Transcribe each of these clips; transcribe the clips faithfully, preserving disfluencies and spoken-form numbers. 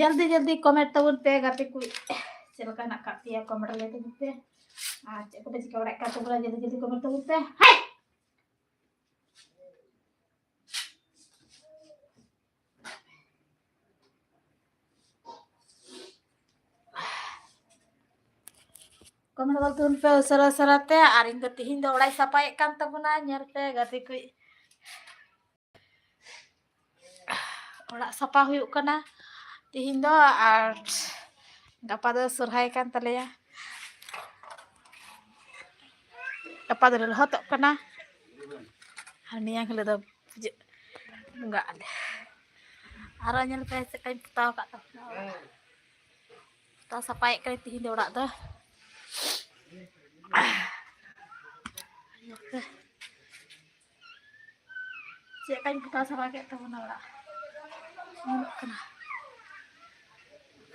ᱡᱚᱞᱫᱤ ᱡᱚᱞᱫᱤ comment ᱛᱟᱵᱚᱱ ᱯᱮ ᱜᱟᱛᱮ ᱠᱚ, ᱪᱮᱫ ᱞᱮᱠᱟ ᱦᱮᱱᱟᱜ ᱟᱠᱟᱫ ᱯᱮᱭᱟ comment ᱨᱮ ᱞᱟᱹᱭ ᱛᱟᱵᱚᱱ ᱯᱮ᱾ ᱟᱨ ᱪᱮᱫ ᱠᱚᱯᱮ ᱪᱤᱠᱟᱹ ᱵᱟᱲᱟᱭᱮᱫ ᱠᱟᱱ ᱛᱟᱵᱚᱱᱟ, ᱡᱚᱞᱫᱤ ᱡᱚᱞᱫᱤ comment ᱛᱟᱵᱚᱱ ᱯᱮ᱾ ᱦᱟᱭ! Comment ᱜᱚᱞ ᱛᱟᱵᱚᱱ ᱯᱮ ᱩᱥᱟᱹᱨᱟ ᱩᱥᱟᱹᱨᱟ ᱛᱮ᱾ ᱟᱨ ᱤᱧ ᱫᱚ ᱛᱤᱦᱤᱧ ᱫᱚ ᱚᱲᱟᱜ ᱤᱧ ᱥᱟᱯᱷᱟᱭᱮᱫ ᱠᱟᱱ ᱛᱟᱵᱚᱱᱟ, ᱧᱮᱞ ᱯᱮ ᱜᱟᱛᱮ ᱠᱚ᱾ ᱚᱲᱟᱜ ᱥᱟᱯᱷᱟ ᱦᱩᱭᱩᱜ ᱠᱟᱱᱟ ᱛᱤᱦᱤᱧ ᱫᱚ, ᱟᱨ ᱜᱟᱯᱟ ᱫᱚ ᱥᱚᱨᱦᱟᱭ ᱠᱟᱱ ᱛᱟᱞᱮᱭᱟ᱾ ᱜᱟᱯᱟ ᱫᱚᱞᱮ ᱞᱚᱦᱚᱫᱚᱜ ᱠᱟᱱᱟ, ᱟᱨ ᱢᱮᱭᱟᱝ ᱦᱤᱞᱳᱜ ᱫᱚ ᱯᱩᱡᱟᱹ ᱵᱚᱸᱜᱟᱜ ᱟᱞᱮ᱾ ᱟᱨᱚ ᱧᱮᱞ ᱯᱮ ᱪᱮᱫ ᱞᱮᱠᱟᱧ ᱯᱚᱛᱟᱣ ᱟᱠᱟᱫ ᱛᱟᱵᱚᱱᱟ᱾ ᱯᱚᱛᱟᱣ ᱥᱟᱯᱷᱟᱭᱮᱫ ᱠᱟᱹᱱᱟᱹᱧ ᱛᱤᱦᱤᱧ ᱫᱚ ᱚᱲᱟᱜ ᱫᱚ᱾ ᱧᱮᱞ ᱯᱮ᱾ ᱪᱮᱫ ᱞᱮᱠᱟᱧ ᱯᱚᱛᱟᱣ ᱥᱟᱯᱷᱟ ᱠᱮᱫ ᱛᱟᱵᱚᱱᱟ ᱚᱲᱟᱜ᱾ ᱧᱮᱞᱚᱜ ᱠᱟᱱᱟ᱾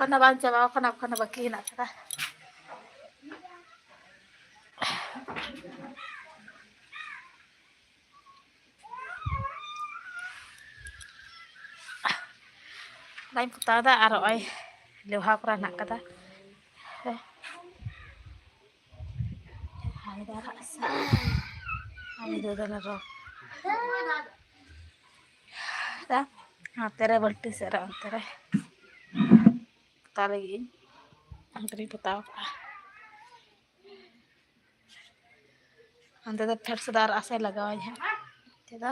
ᱚᱠᱟ ᱵᱟᱝ ᱪᱟᱵᱟᱣ ᱠᱟᱱᱟ, ᱚᱠᱟ ᱵᱟᱹᱠᱤ ᱦᱮᱱᱟᱜ ᱠᱟᱫᱟ᱾ ᱚᱲᱟᱜ ᱤᱧ ᱯᱚᱛᱟᱣ ᱮᱫᱟ ᱟᱨ ᱱᱚᱜᱼᱚᱭ ᱞᱮᱣᱦᱟ ᱠᱚᱨᱟ ᱦᱮᱱᱟᱜ ᱠᱟᱫᱟ᱾ ᱦᱮᱸ᱾ ᱟᱨ ᱟᱨᱟᱜ ᱥᱟᱜ᱾ ᱟᱨ ᱧᱤᱫᱟᱹ ᱫᱚ ᱨᱚ-, ᱫᱟ, ᱦᱟᱱᱛᱮ ᱨᱮ ᱵᱟᱹᱞᱴᱤ ᱥᱮᱫ ᱨᱮ ᱚᱱᱛᱮ ᱨᱮ ᱯᱚᱛᱟᱣ ᱞᱟᱹᱜᱤᱫ ᱤᱧ᱾ ᱚᱱᱛᱮ ᱨᱤᱧ ᱯᱚᱛᱟᱣ ᱠᱟᱜᱼᱟ᱾ ᱚᱱᱛᱮ ᱫᱚ ᱯᱷᱮᱰ ᱥᱮᱫ ᱟᱨ ᱟᱥᱟᱭ ᱞᱟᱜᱟᱣᱟᱹᱧ ᱦᱟᱸᱜ᱾ ᱚᱱᱛᱮ ᱫᱚ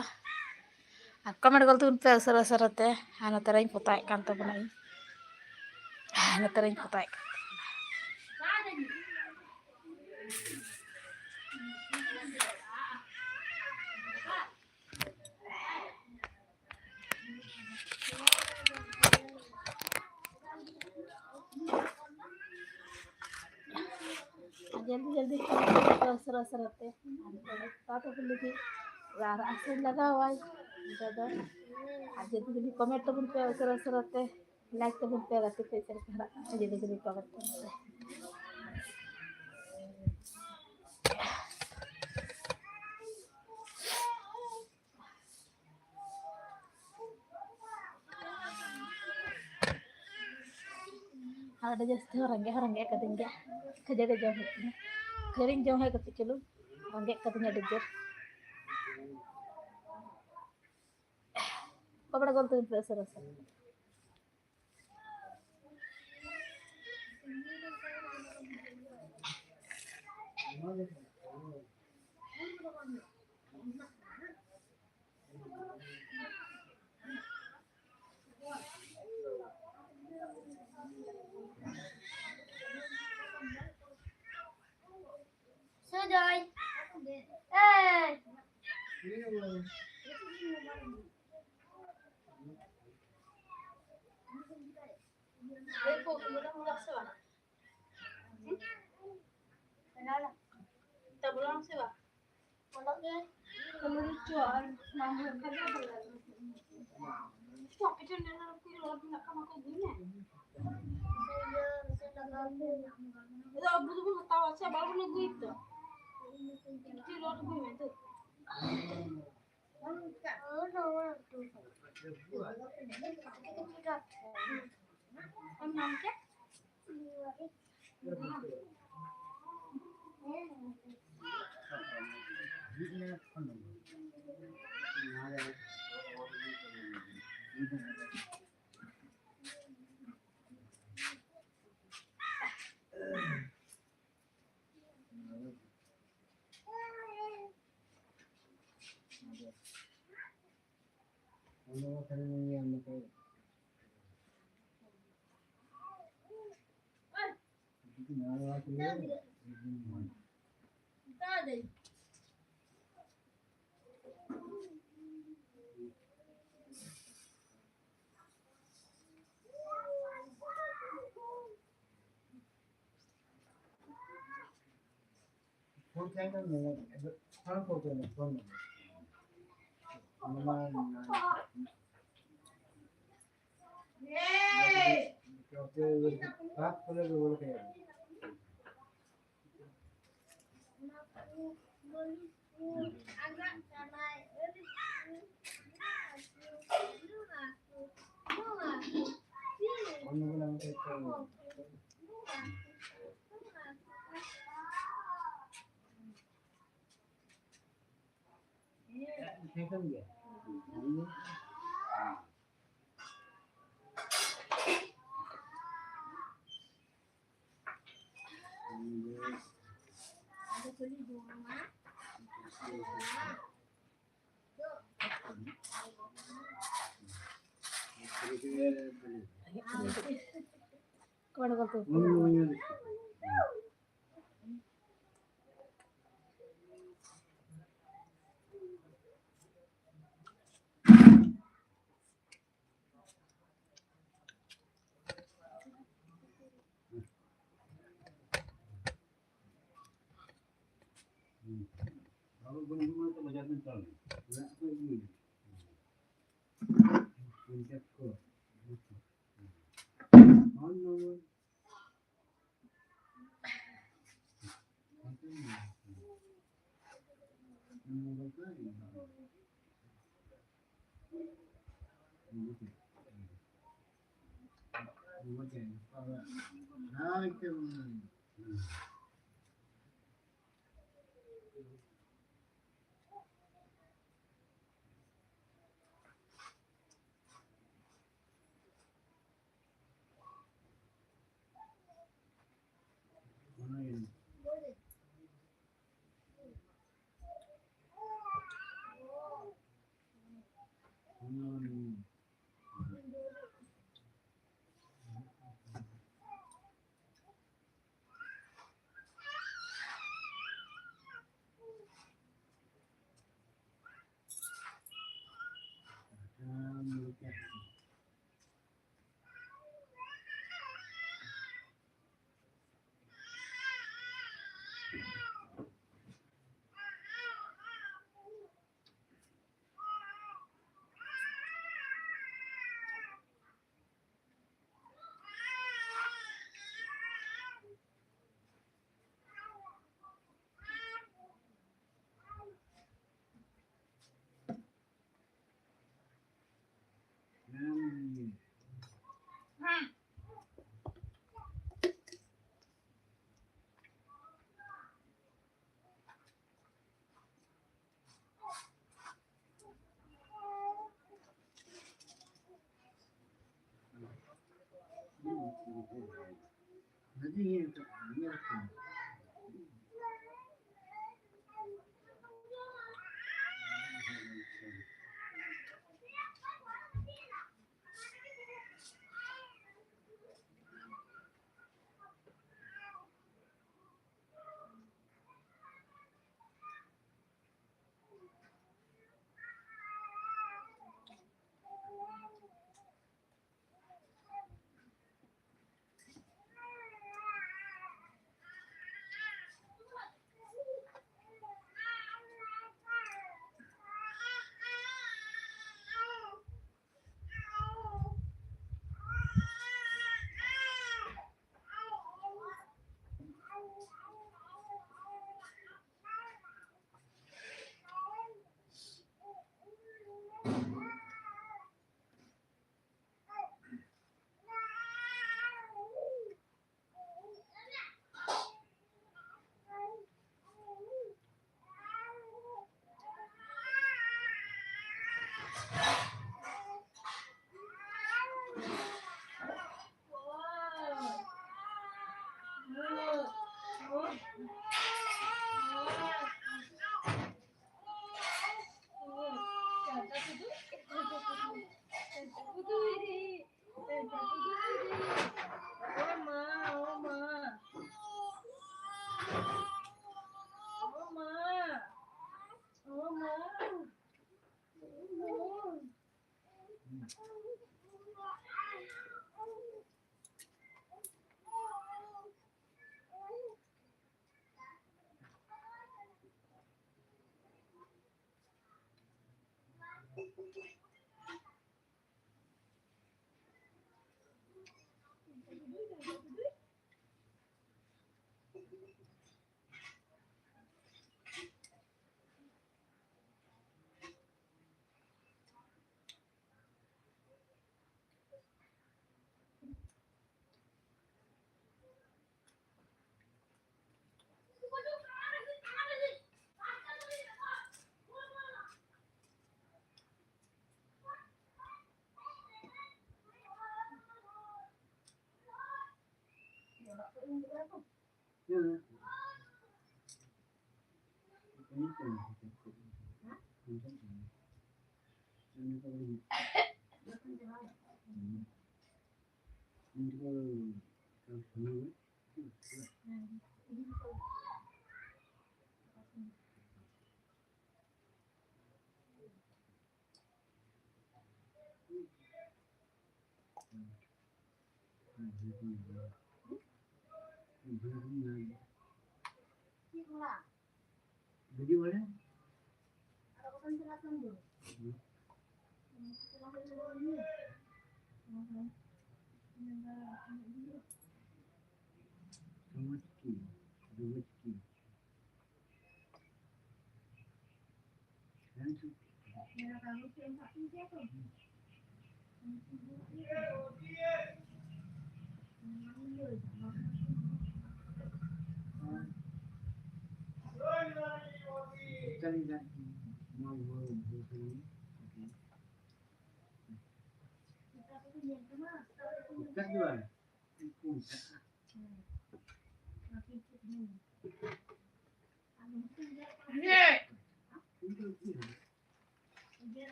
ᱟᱨ comment ᱜᱚᱞ ᱛᱟᱵᱚᱱ ᱯᱮ ᱩᱥᱟᱹᱨᱟ ᱩᱥᱟᱹᱨᱟ ᱛᱮ᱾ ᱟᱨ ᱱᱚᱛᱮ ᱨᱤᱧ ᱯᱚᱛᱟᱣᱮᱫ ᱠᱟᱱ ᱛᱟᱵᱚᱱᱟ ᱤᱧ᱾ ᱟᱨ ᱱᱚᱛᱮ ᱨᱤᱧ ᱯᱚᱛᱟᱣᱮᱫ ᱠᱟᱱ ᱛᱟᱵᱚᱱᱟ᱾ ᱡᱚᱞᱫᱤ ᱡᱚᱞᱫᱤ ᱩᱥᱟᱹᱨᱟ ᱩᱥᱟᱹᱨᱟ ᱛᱮ᱾ ᱛᱟᱛᱟᱛᱟᱲᱤ ᱞᱟᱹᱜᱤᱫ ᱟᱨ ᱟᱥᱮ ᱞᱟᱜᱟᱣᱟᱭ᱾ ᱚᱱᱠᱟ ᱫᱚ ᱟᱨ ᱡᱚᱞᱫᱤ ᱡᱚᱞᱫᱤ comment ᱛᱟᱵᱚᱱ ᱯᱮ ᱩᱥᱟᱹᱨᱟ ᱩᱥᱟᱹᱨᱟ ᱛᱮ᱾ Like ᱛᱟᱵᱚᱱ ᱯᱮ ᱜᱟᱛᱮ ᱠᱚ, ᱪᱮᱫ ᱞᱮᱠᱟ ᱦᱟᱨᱟᱜ ᱠᱟᱱᱟ, ᱡᱚᱞᱫᱤ ᱡᱚᱞᱫᱤ comment ᱛᱟᱵᱚᱱ ᱯᱮ᱾ ᱟᱹᱰᱤ ᱡᱟᱹᱥᱛᱤ ᱦᱚᱸ ᱨᱮᱸᱜᱮᱡ ᱦᱚᱸ ᱨᱮᱸᱜᱮᱡ ᱠᱟᱹᱫᱤᱧ ᱜᱮᱭᱟ᱾ ᱠᱷᱟᱹᱡᱟᱹᱲᱤ ᱡᱚᱢ ᱦᱩᱭᱩᱜ ᱛᱤᱧᱟ᱾ ᱠᱷᱟᱹᱡᱟᱹᱲᱤᱧ ᱡᱚᱢ ᱦᱩᱭᱩᱜ ᱠᱟᱹᱴᱤᱡ ᱪᱩᱞᱩᱝ᱾ ᱨᱮᱸᱜᱮᱡ ᱠᱟᱹᱫᱤᱧᱟ ᱟᱹᱰᱤ ᱡᱳᱨ᱾ ᱚᱠᱟ ᱵᱮᱲᱟ ᱜᱚᱞ ᱛᱟᱹᱵᱤᱱ ᱯᱮ ᱩᱥᱟᱹᱨᱟ ᱩᱥᱟᱹᱨᱟ? Sujoy. Eh.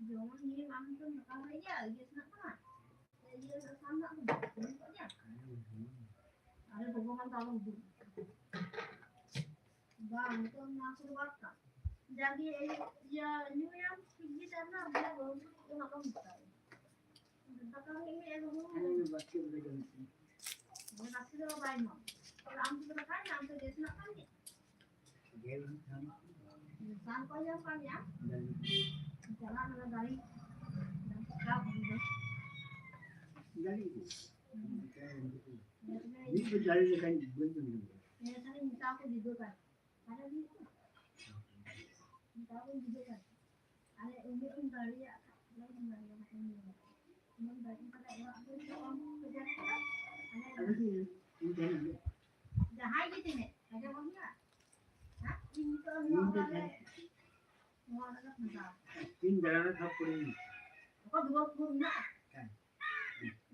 ᱡᱚᱢᱟᱜ ᱧᱩᱭᱟᱢ ᱟᱢ ᱫᱚᱢ ᱨᱟᱠᱟᱵ ᱫᱟᱲᱮᱭᱟᱜ ᱜᱮᱭᱟ, ᱤᱭᱟᱹ ᱥᱟᱱᱟᱜ ᱠᱟᱱᱟ? ᱤᱭᱟᱹ ᱥᱟᱱᱟᱜ ᱠᱟᱱᱟ? ᱟᱨᱮ ᱵᱟᱵᱟ ᱢᱟ ᱫᱟᱜ ᱩᱰᱩᱠ᱾ ᱵᱟᱝ, ᱱᱤᱛᱚᱜ ᱱᱚᱣᱟ ᱠᱚᱫᱚ ᱵᱟᱫ ᱠᱟᱜ᱾ ᱡᱟᱜᱮ ᱤᱭᱟᱹ ᱧᱩᱭᱟᱢ, ᱴᱷᱤᱠ ᱜᱮ ᱛᱟᱦᱮᱱᱟ, ᱟᱨ ᱵᱟᱵᱟ ᱩᱰᱩᱠ ᱚᱱᱟ ᱵᱟᱝ ᱢᱮᱛᱟᱭᱟ᱾ ᱫᱟᱠᱟ ᱨᱮᱸᱜᱮᱡ ᱢᱮᱭᱟ ᱵᱟᱵᱟ᱾ ᱦᱮᱸ, ᱵᱟᱥᱠᱮ ᱫᱟᱠᱟ ᱡᱚᱢ ᱢᱮ᱾ ᱦᱮᱸ, ᱵᱟᱥᱠᱮ ᱫᱚ ᱵᱟᱭ ᱮᱢᱟ᱾ ᱛᱟᱦᱞᱮ ᱟᱢ ᱛᱮᱫᱚ ᱫᱟᱠᱟᱭ ᱢᱮ, ᱟᱢ ᱛᱮ ᱜᱮᱥ ᱨᱮᱱᱟᱜ ᱠᱟᱹᱢᱤ᱾ ᱥᱟᱱ ᱠᱚ ᱧᱟᱢ ᱠᱟᱜ ᱢᱮᱭᱟ᱾ ᱪᱟᱞᱟᱜ ᱢᱮ ᱫᱟᱨᱮ᱾ ᱢᱤᱫ ᱫᱚ ᱫᱟᱨᱮ ᱞᱮᱠᱟᱧ ᱵᱟᱹᱧ ᱧᱟᱢ ᱠᱟᱫᱟ᱾ ᱦᱮᱸ, ᱛᱟᱦᱞᱮ ᱢᱮᱛᱟ ᱠᱚ ᱡᱩᱫᱟᱹ ᱠᱟᱭ᱾ ᱛᱟᱦᱞᱮ ᱦᱩᱭᱩᱜ ᱠᱟᱱᱟ᱾ ᱢᱮᱛᱟ ᱠᱚ ᱡᱩᱫᱟᱹ ᱠᱟᱭ᱾ ᱟᱞᱮ ᱩᱱᱟᱹᱜ ᱮᱢ ᱫᱟᱲᱮᱭᱟᱜ ᱠᱷᱟᱡ, ᱩᱱᱟᱹᱜ ᱮᱢ ᱫᱟᱲᱮᱭᱟᱜ ᱠᱷᱟᱡ᱾ ᱩᱱᱟᱹᱜ ᱮᱢ ᱫᱟᱲᱮᱭᱟᱜ ᱠᱷᱟᱡ, ᱚᱲᱟᱜ ᱫᱚ ᱱᱤᱛᱚᱜ ᱵᱟᱢ ᱵᱟᱡᱟᱨ ᱠᱟᱱᱟ᱾ ᱟᱞᱮ ᱟᱞᱮ ᱫᱚ ᱤᱧ ᱴᱷᱮᱱ ᱜᱮ᱾ ᱡᱟᱦᱟᱸᱭ ᱜᱮ ᱛᱤᱱᱟᱹᱜ, ᱟᱸᱡᱚᱢ ᱵᱟᱢ ᱦᱩᱭᱩᱜᱼᱟ? ᱦᱮᱸ? ᱤᱧ ᱱᱤᱛᱚᱜ ᱤᱧ ᱱᱚᱣᱟ ᱴᱷᱮᱱ ᱚᱲᱟᱜ ᱨᱮ, ᱱᱚᱣᱟ ᱚᱲᱟᱜ ᱨᱮ ᱯᱷᱟᱸᱠᱟ᱾ ᱤᱧ ᱫᱟᱬᱟᱱᱟ ᱥᱟᱵ ᱠᱚᱨᱮᱧ᱾ ᱚᱠᱟ ᱫᱩᱣᱟᱹᱨ ᱠᱚ ᱢᱮᱱᱟᱜᱼᱟ? ᱦᱮᱸ᱾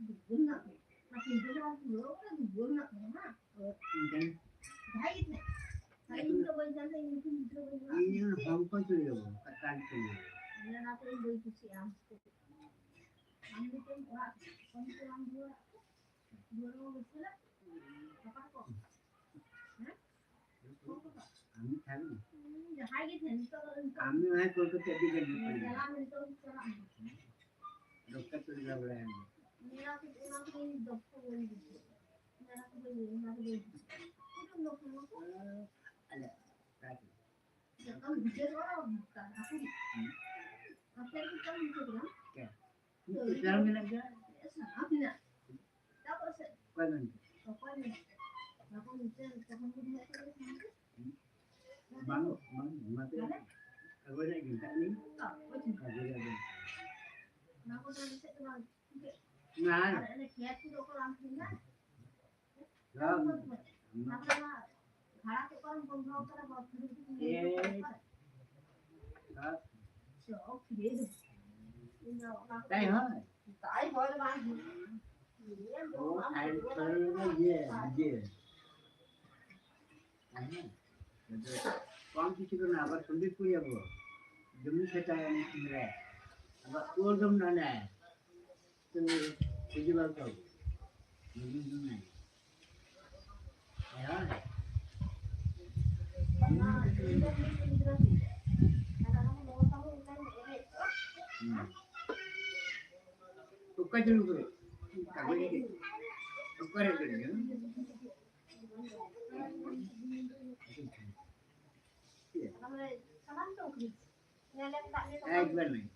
ᱫᱩᱣᱟᱹᱨ ᱢᱮᱱᱟᱜᱼᱟ᱾ ᱚᱱᱟ ᱯᱤᱸᱰᱟᱹ ᱠᱚ ᱵᱟᱝ ᱠᱩᱞᱟᱹᱣ ᱠᱟᱱᱟ, ᱫᱩᱣᱟᱹᱨ ᱢᱮᱱᱟᱜ ᱛᱟᱵᱚᱱᱟ᱾ ᱦᱮᱸ᱾ ᱡᱟᱦᱟᱸᱭ ᱜᱮ ᱛᱟᱦᱮᱸ᱾ ᱡᱟᱦᱟᱸᱭ ᱜᱮ ᱛᱟᱦᱮᱸ, ᱵᱟᱹᱧ ᱛᱟᱦᱮᱸ, ᱤᱧ ᱧᱩᱛᱩᱢ ᱜᱤᱫᱽᱨᱟᱹ ᱵᱟᱹᱧ ᱮᱢᱟ᱾ ᱤᱧ ᱦᱚᱸ ᱦᱚᱲ ᱠᱚ ᱪᱩᱲᱤᱭᱟᱹ ᱠᱟᱛᱷᱟ ᱪᱩᱲᱤᱭᱟᱹ᱾ ᱚᱱᱮ ᱚᱱᱟ ᱛᱮ ᱤᱧ ᱵᱟᱹᱧ ᱠᱩᱥᱤᱭᱟᱜᱼᱟ᱾ ᱟᱢ ᱢᱤᱫᱴᱮᱱ ᱚᱲᱟᱜ ᱠᱷᱚᱱ ᱛᱮ ᱵᱟᱝ ᱫᱩᱣᱟᱹᱨ ᱟᱠᱚ᱾ ᱫᱩᱣᱟᱹᱨ ᱵᱟᱝ ᱵᱟᱹᱭᱥᱟᱹᱣ ᱞᱮ᱾ ᱨᱟᱯᱟᱜ ᱠᱚ᱾ ᱦᱮᱸ? ᱟᱢ ᱴᱷᱮᱱ? ᱦᱩᱸ, ᱡᱟᱦᱟᱸᱭ ᱜᱮ ᱴᱷᱮᱱ, ᱱᱤᱛᱚᱜ ᱫᱚ ᱱᱤᱛᱚᱜ ᱟᱢ ᱦᱚᱸ ᱠᱚᱞᱠᱟᱛᱟ ᱟᱹᱰᱤ ᱜᱟᱱ ᱦᱩᱭᱩᱜ ᱠᱟᱱᱟ᱾ ᱪᱟᱞᱟᱜ ᱢᱮ, ᱱᱤᱛᱚᱜ ᱪᱟᱞᱟᱜ ᱢᱮ᱾ ᱰᱚᱠᱴᱚᱨ ᱠᱚ ᱞᱟᱹᱭ ᱵᱟᱲᱟᱭᱟ᱾ ᱚᱱᱟ ᱠᱚ, ᱚᱱᱟ ᱠᱚ ᱤᱧ ᱰᱚᱠᱴᱚᱨ ᱵᱟᱹᱧ ᱵᱩᱡᱷᱟᱹᱣᱟ᱾ ᱚᱱᱟ ᱠᱚ ᱵᱟᱹᱧ, ᱚᱱᱟ ᱠᱚ ᱵᱟᱹᱧ ᱵᱩᱡᱷᱟᱹᱣᱟ᱾ ᱪᱮᱫ ᱮᱢ ᱰᱚᱠᱴᱚᱨ ᱠᱚ? ᱟᱞᱮ, ᱟᱞᱮ᱾ ᱡᱚᱛᱚᱢ ᱵᱩᱡᱷᱟᱹᱣ ᱠᱚᱣᱟ, ᱟᱯᱮ, ᱟᱯᱮ ᱠᱚ ᱠᱟᱹᱢᱤ ᱠᱚ ᱠᱟᱱᱟ? ᱪᱮᱫ? ᱪᱮᱫ ᱢᱮᱱᱟᱜ ᱜᱮᱭᱟ? ᱥᱟᱦᱟᱵ ᱢᱮᱱᱟᱜ᱾ ᱚᱠᱚᱭ ᱢᱮᱱ ᱠᱮᱫᱟ? ᱚᱠᱚᱭ ᱢᱮᱱ ᱠᱮᱫᱟ? ᱵᱟᱠᱚ ᱢᱮᱱ ᱠᱮᱫᱟ, ᱛᱚᱠᱷᱚᱱ ᱠᱚ ᱢᱮᱱ ᱠᱮᱫᱟ᱾ ᱵᱟᱝ, ᱵᱟᱝ, ᱚᱱᱟᱛᱮ ᱢᱟᱱᱮ? ᱟᱹᱜᱩᱭ ᱨᱮᱭᱟᱜ ᱜᱮ ᱢᱮᱛᱟᱜ ᱞᱤᱧ᱾ ᱚ, ᱚᱠᱚᱭ ᱴᱷᱮᱱ? ᱟᱹᱜᱩᱭ ᱨᱮᱭᱟᱜ ᱜᱮ᱾ ᱚᱱᱟ ᱠᱚᱫᱚ ᱟᱞᱮ ᱥᱮᱫ ᱫᱚ ᱵᱟᱝ᱾ ᱱᱟ᱾ ᱟᱨ ᱚᱱᱮ ᱠᱷᱮᱛ ᱠᱚᱫᱚ ᱚᱠᱚᱭ ᱵᱟᱝ ᱴᱷᱤᱠ ᱱᱟ? ᱵᱟᱝ᱾ ᱚᱱᱟ ᱠᱚᱫᱚ ᱵᱷᱟᱲᱟ ᱠᱚ ᱚᱠᱚᱭ ᱵᱚᱱᱫᱚ ᱠᱟᱫᱟ, ᱵᱟᱝ? ᱮ᱾ ᱦᱮᱸ᱾ ᱪᱚ, ᱯᱷᱤᱨᱮ ᱫᱚ᱾ ᱤᱧ ᱫᱚ ᱚᱱᱟ ᱠᱚ ᱛᱟᱭ ᱦᱚᱸ? ᱛᱟᱭ ᱦᱚᱲ ᱵᱟᱝ ᱦᱩᱭᱩᱜᱼᱟ᱾ ᱚ, ᱟᱨ ᱛᱷᱚᱲᱟ ᱤᱭᱟᱹ, ᱤᱭᱟᱹ᱾ ᱦᱮᱸ᱾ ᱟᱫᱚ ᱠᱚᱢ ᱠᱤᱪᱷᱩ ᱠᱟᱱᱟ, ᱟᱵᱟᱨ ᱥᱚᱱᱫᱤᱯ ᱠᱚ ᱤᱭᱟᱹ ᱠᱚ᱾ ᱡᱚᱢᱤ ᱠᱷᱮᱛᱟ ᱮᱢ ᱨᱮ᱾ ᱟᱵᱟᱨ ᱠᱚᱞ ᱫᱚᱢ ᱱᱟᱞᱮ᱾ ᱛᱚ, ᱠᱷᱩᱡᱤ ᱵᱟᱝ ᱠᱚ᱾ ᱡᱚᱢᱤ ᱫᱚ ᱱᱟᱞᱮ᱾ ᱚᱠᱟ ᱪᱟᱹᱞᱩ ᱠᱚᱨᱮ? ᱚᱠᱟ ᱨᱮ ᱪᱟᱹᱞᱩ? ᱮᱠᱵᱟᱨ ᱱᱟᱭ᱾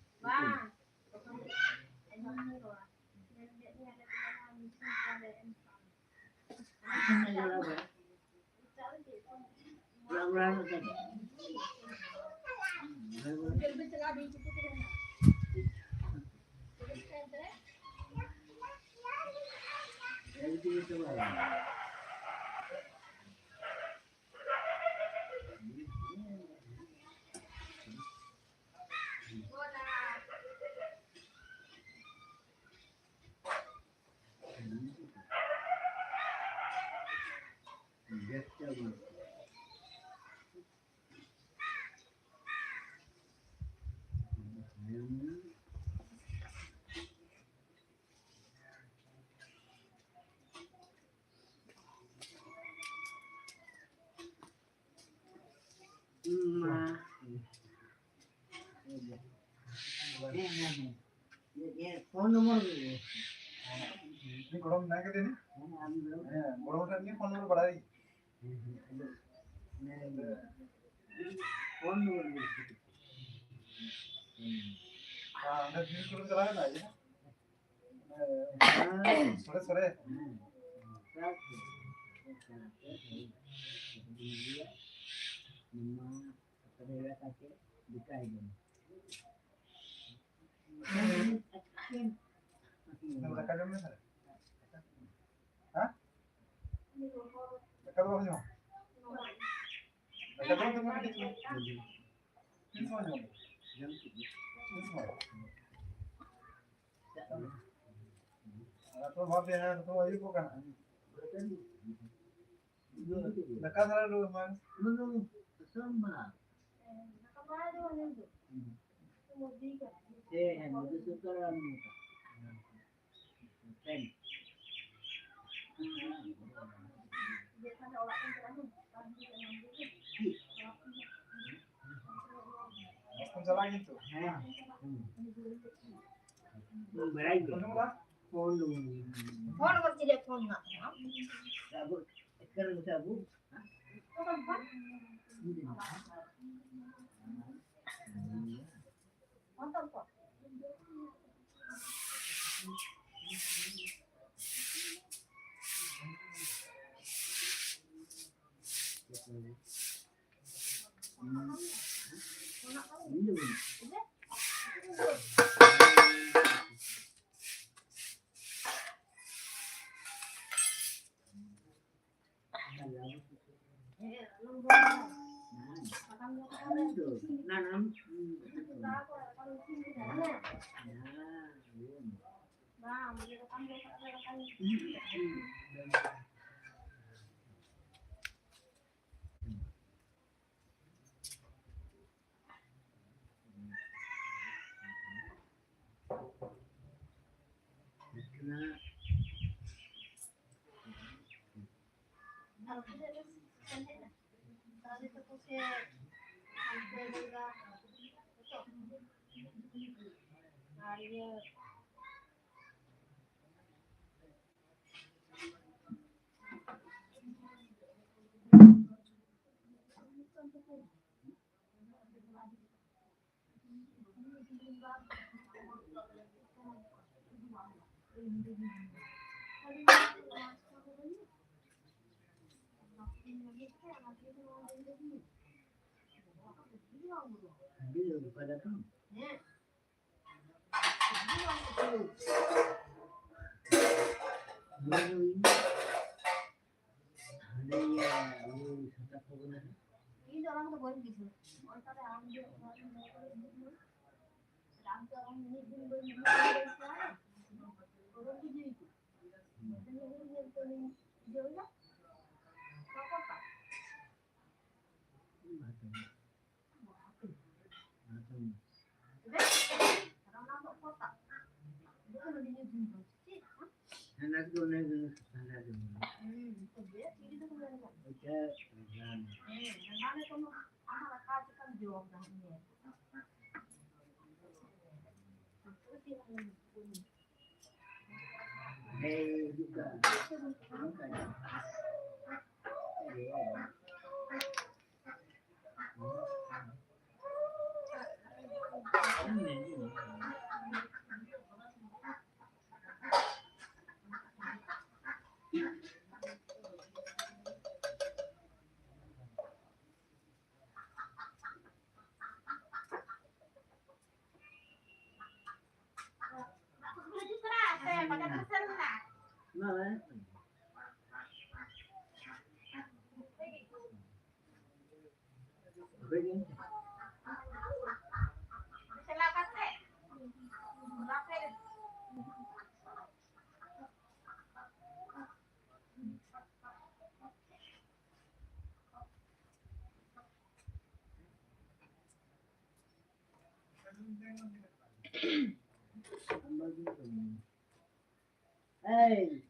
ᱯᱷᱳᱱ ᱱᱚᱢᱵᱚᱨ ᱜᱚᱲᱚᱢ ᱢᱮᱱᱟᱜ ᱠᱟᱫᱮᱭᱟ? ᱦᱮᱸ, ᱜᱚᱲᱚᱢ ᱴᱷᱮᱱ ᱜᱮ ᱯᱷᱳᱱ ᱱᱚᱢᱵᱚᱨ ᱵᱟᱲᱟᱭ᱾ ᱯᱷᱳᱱ ᱱᱚᱢᱵᱚᱨ ᱜᱮ᱾ ᱦᱮᱸ, ᱚᱸᱰᱮ ᱵᱤᱨ ᱠᱚᱨᱮ ᱪᱟᱞᱟᱣ ᱮᱱᱟ, ᱤᱭᱟᱹ? ᱦᱮᱸ, ᱥᱚᱨᱮ, ᱥᱚᱨᱮ᱾ ᱦᱮᱸ᱾ ᱫᱟᱠᱟ ᱡᱚᱢ ᱢᱮ ᱥᱟᱨᱮ᱾ ᱦᱮᱸ? ᱫᱟᱠᱟ ᱫᱚ ᱵᱟᱢ ᱡᱚᱢᱟ? ᱫᱟᱠᱟ ᱫᱚ ᱵᱟᱢ ᱡᱚᱢᱟ ᱠᱟᱹᱴᱤᱡ ᱪᱩᱞᱩᱝ? ᱛᱤᱱ ᱥᱚᱢᱚᱭ ᱡᱚᱢ? ᱛᱤᱱ ᱥᱚᱢᱚᱭ? ᱟᱨ ᱛᱚ ᱵᱟᱯ ᱡᱟᱦᱟᱸ ᱛᱚ ᱟᱹᱭᱩᱵ ᱠᱚ ᱠᱟᱱᱟ᱾ ᱫᱟᱠᱟ ᱫᱷᱟᱨᱟ ᱨᱩᱣᱟᱹᱲ ᱢᱟ᱾ ᱦᱮᱸ, ᱦᱮᱸ, ᱢᱚᱫᱷᱩᱥᱩᱫᱚᱱ ᱟᱨ ᱢᱚᱢᱚᱛᱟ᱾ ᱦᱮᱸ᱾ ᱪᱟᱞᱟᱜ ᱜᱮ ᱛᱚ᱾ ᱦᱮᱸ᱾ ᱵᱟᱲᱟᱭ ᱜᱮ᱾ ᱯᱷᱳᱱ ᱫᱚ ᱵᱟᱹᱱᱩᱜ᱾ ᱯᱷᱳᱱ ᱱᱚᱢᱵᱚᱨ ᱪᱮᱫ ᱨᱮᱭᱟᱜ ᱯᱷᱳᱱ ᱢᱮᱱᱟᱜ ᱛᱟᱢᱟ? ᱟᱵᱚ ᱮᱠᱟᱞ ᱜᱮ ᱟᱵᱚ᱾ ᱛᱟᱦᱞᱮ ᱛᱟᱠᱚ ᱥᱮ ᱦᱟᱱᱛᱮ ᱨᱮ ᱟᱨ ᱤᱭᱟᱹ ᱤᱧ ᱫᱚ ᱚᱱᱟ ᱠᱚᱫᱚ ᱵᱟᱹᱧ ᱵᱩᱡᱷᱟᱹᱣᱟ᱾ ᱚᱱᱠᱟ ᱫᱚ ᱟᱢ ᱜᱮ ᱚᱱᱟ ᱠᱚ ᱞᱟᱹᱭ ᱠᱟᱛᱮ ᱤᱧ ᱫᱚ ᱟᱢ ᱫᱚ ᱟᱢ ᱢᱤᱫ ᱫᱤᱱ ᱵᱟᱹᱧ ᱵᱩᱡᱷᱟᱹᱣ ᱫᱟᱲᱮᱭᱟᱜ ᱠᱟᱱᱟ᱾ ᱚᱱᱟ ᱵᱩᱡᱷᱟᱹᱣ ᱠᱚ᱾ ᱤᱧ ᱧᱮᱞ ᱛᱮ ᱩᱱᱤᱧ ᱵᱩᱡᱷᱟᱹᱣ ᱮᱫᱟ᱾ ᱵᱟᱠᱚ ᱯᱟᱲᱦᱟᱜ᱾ Hey.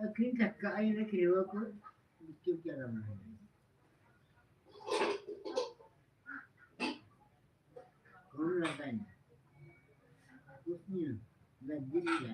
ᱟᱹᱠᱷᱨᱤᱧ ᱪᱟᱠᱟ ᱟᱭ ᱨᱮ ᱠᱷᱮᱞᱣᱟ ᱠᱚ ᱵᱤᱪᱩ ᱠᱮᱫᱟ ᱢᱟ᱾ ᱠᱚᱢ ᱞᱟᱜᱟᱭ ᱢᱮ᱾ ᱠᱩᱥᱱᱤ ᱞᱟᱹᱜᱤᱫ ᱜᱮ᱾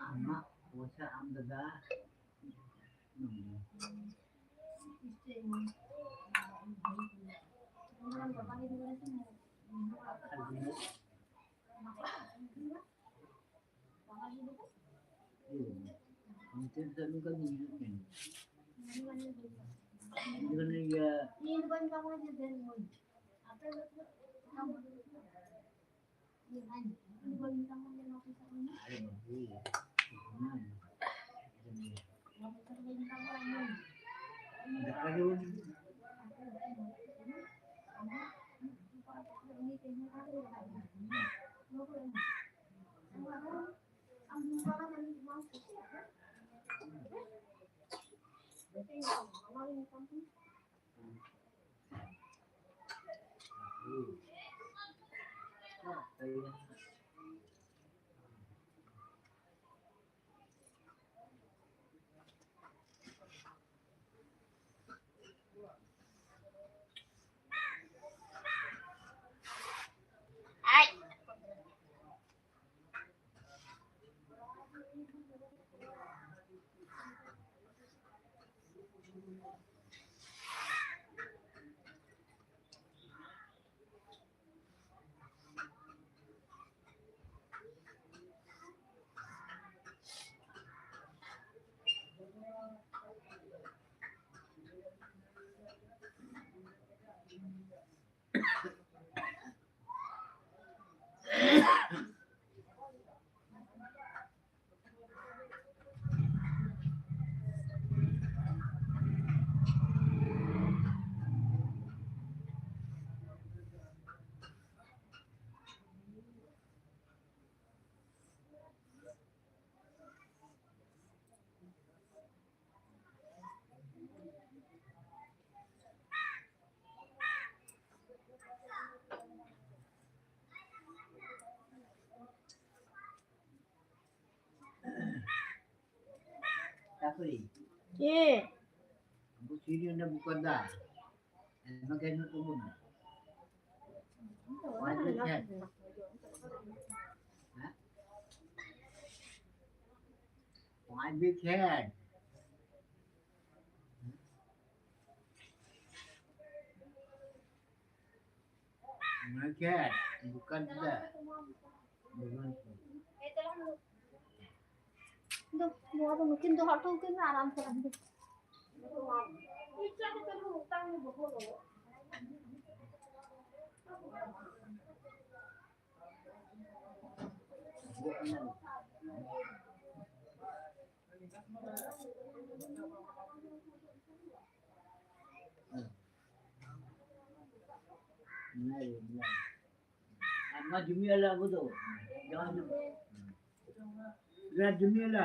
ᱟᱢᱟᱜ ᱯᱚᱭᱥᱟ ᱟᱢ ᱫᱟᱫᱟ᱾ ᱪᱮᱫ? ᱢᱮᱱᱠᱷᱟᱱ ᱫᱚᱠᱟᱱ ᱪᱮᱫᱟᱜ? ᱫᱚ ᱱᱚᱣᱟ ᱫᱚ ᱱᱩᱠᱤᱱ ᱫᱚᱦᱚ ᱦᱚᱴᱚ ᱟᱹᱠᱤᱱ ᱢᱮ, ᱟᱨᱟᱢ ᱥᱮ ᱟᱢ ᱫᱚ᱾ ᱟᱭᱢᱟ ᱡᱩᱢᱤ ᱟᱞᱮ ᱟᱵᱚ ᱫᱚ᱾ ᱡᱟᱦᱟᱸ ᱡᱩᱢᱤ ᱟᱞᱮ᱾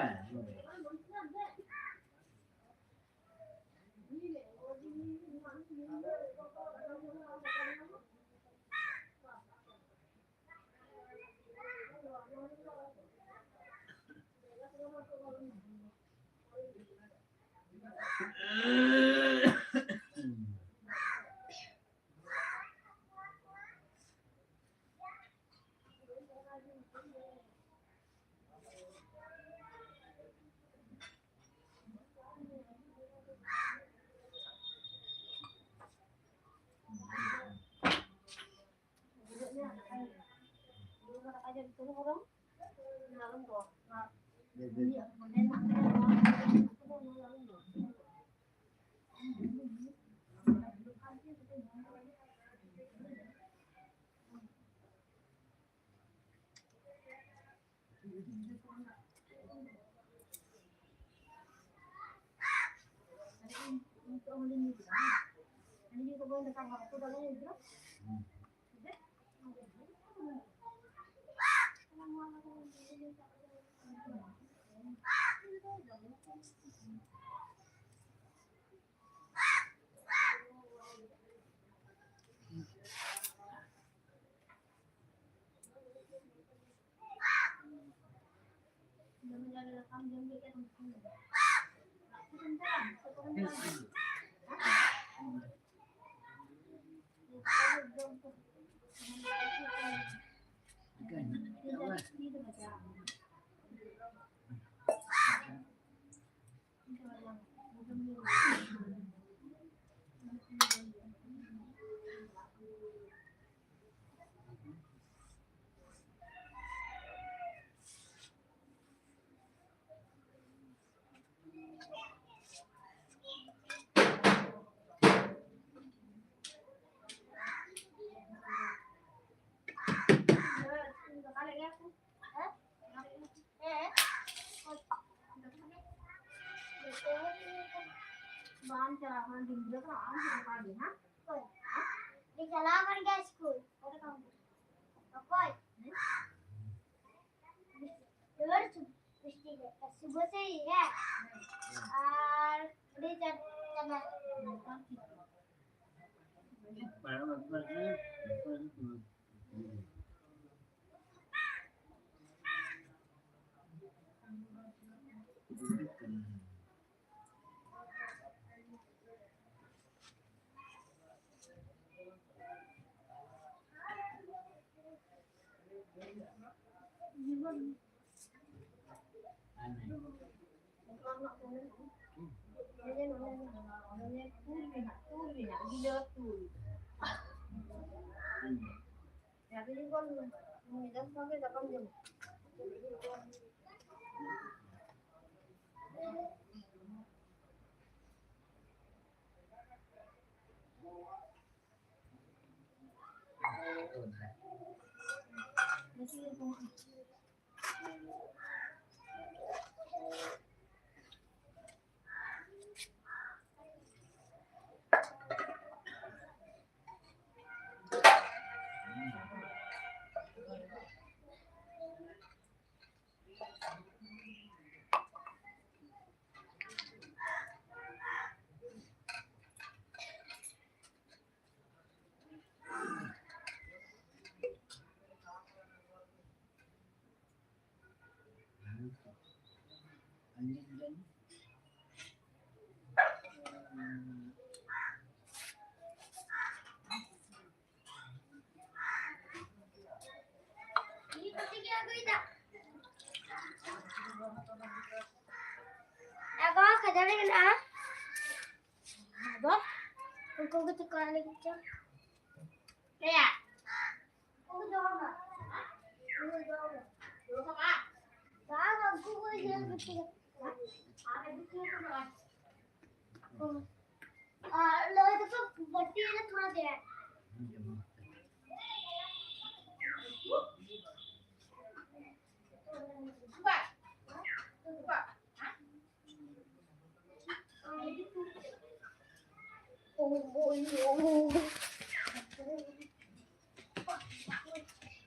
ᱵᱟᱢ ᱪᱟᱞᱟᱣ ᱠᱟᱱᱟ, ᱰᱤᱝᱜᱽᱨᱟᱹ ᱠᱟᱱᱟ, ᱟᱢ ᱦᱚᱸ ᱚᱠᱟ ᱜᱮ, ᱦᱮᱸ? ᱚᱠᱚᱭ? ᱦᱮᱸ? ᱩᱱᱤ ᱪᱟᱞᱟᱣ ᱠᱟᱱ ᱜᱮᱭᱟ ᱥᱠᱩᱞ᱾ ᱚᱠᱚᱭ? ᱫᱩᱞᱟᱹᱲ ᱥᱩ-, ᱥᱩᱵᱷᱚᱥᱨᱤ, ᱦᱮᱸ? ᱟᱨ ᱩᱱᱤ ᱪᱟ-, ᱪᱟᱞᱟᱣ᱾ ᱟᱵᱚ ᱠᱷᱟᱹᱡᱟᱹᱲᱤ ᱢᱮᱱᱟᱜᱼᱟ᱾ ᱟᱫᱚ ᱩᱱᱠᱩ ᱜᱮ ᱪᱚᱠᱟᱜ ᱞᱟᱹᱜᱤᱫ ᱪᱚ᱾ ᱮᱭᱟ᱾ ᱩᱱᱠᱩ ᱫᱚ ᱵᱟᱝ᱾ ᱩᱱᱠᱩ ᱫᱚ ᱵᱟᱝ᱾ ᱵᱟᱝ, ᱩᱱᱠᱩ ᱠᱚ ᱤᱭᱟᱹ ᱞᱟᱹᱜᱤᱫ ᱛᱮ᱾ ᱟᱨ ᱞᱟᱹᱭ ᱫᱚᱠᱚ ᱵᱟᱹᱴᱤ ᱨᱮ ᱛᱷᱚᱲᱟ ᱫᱮ᱾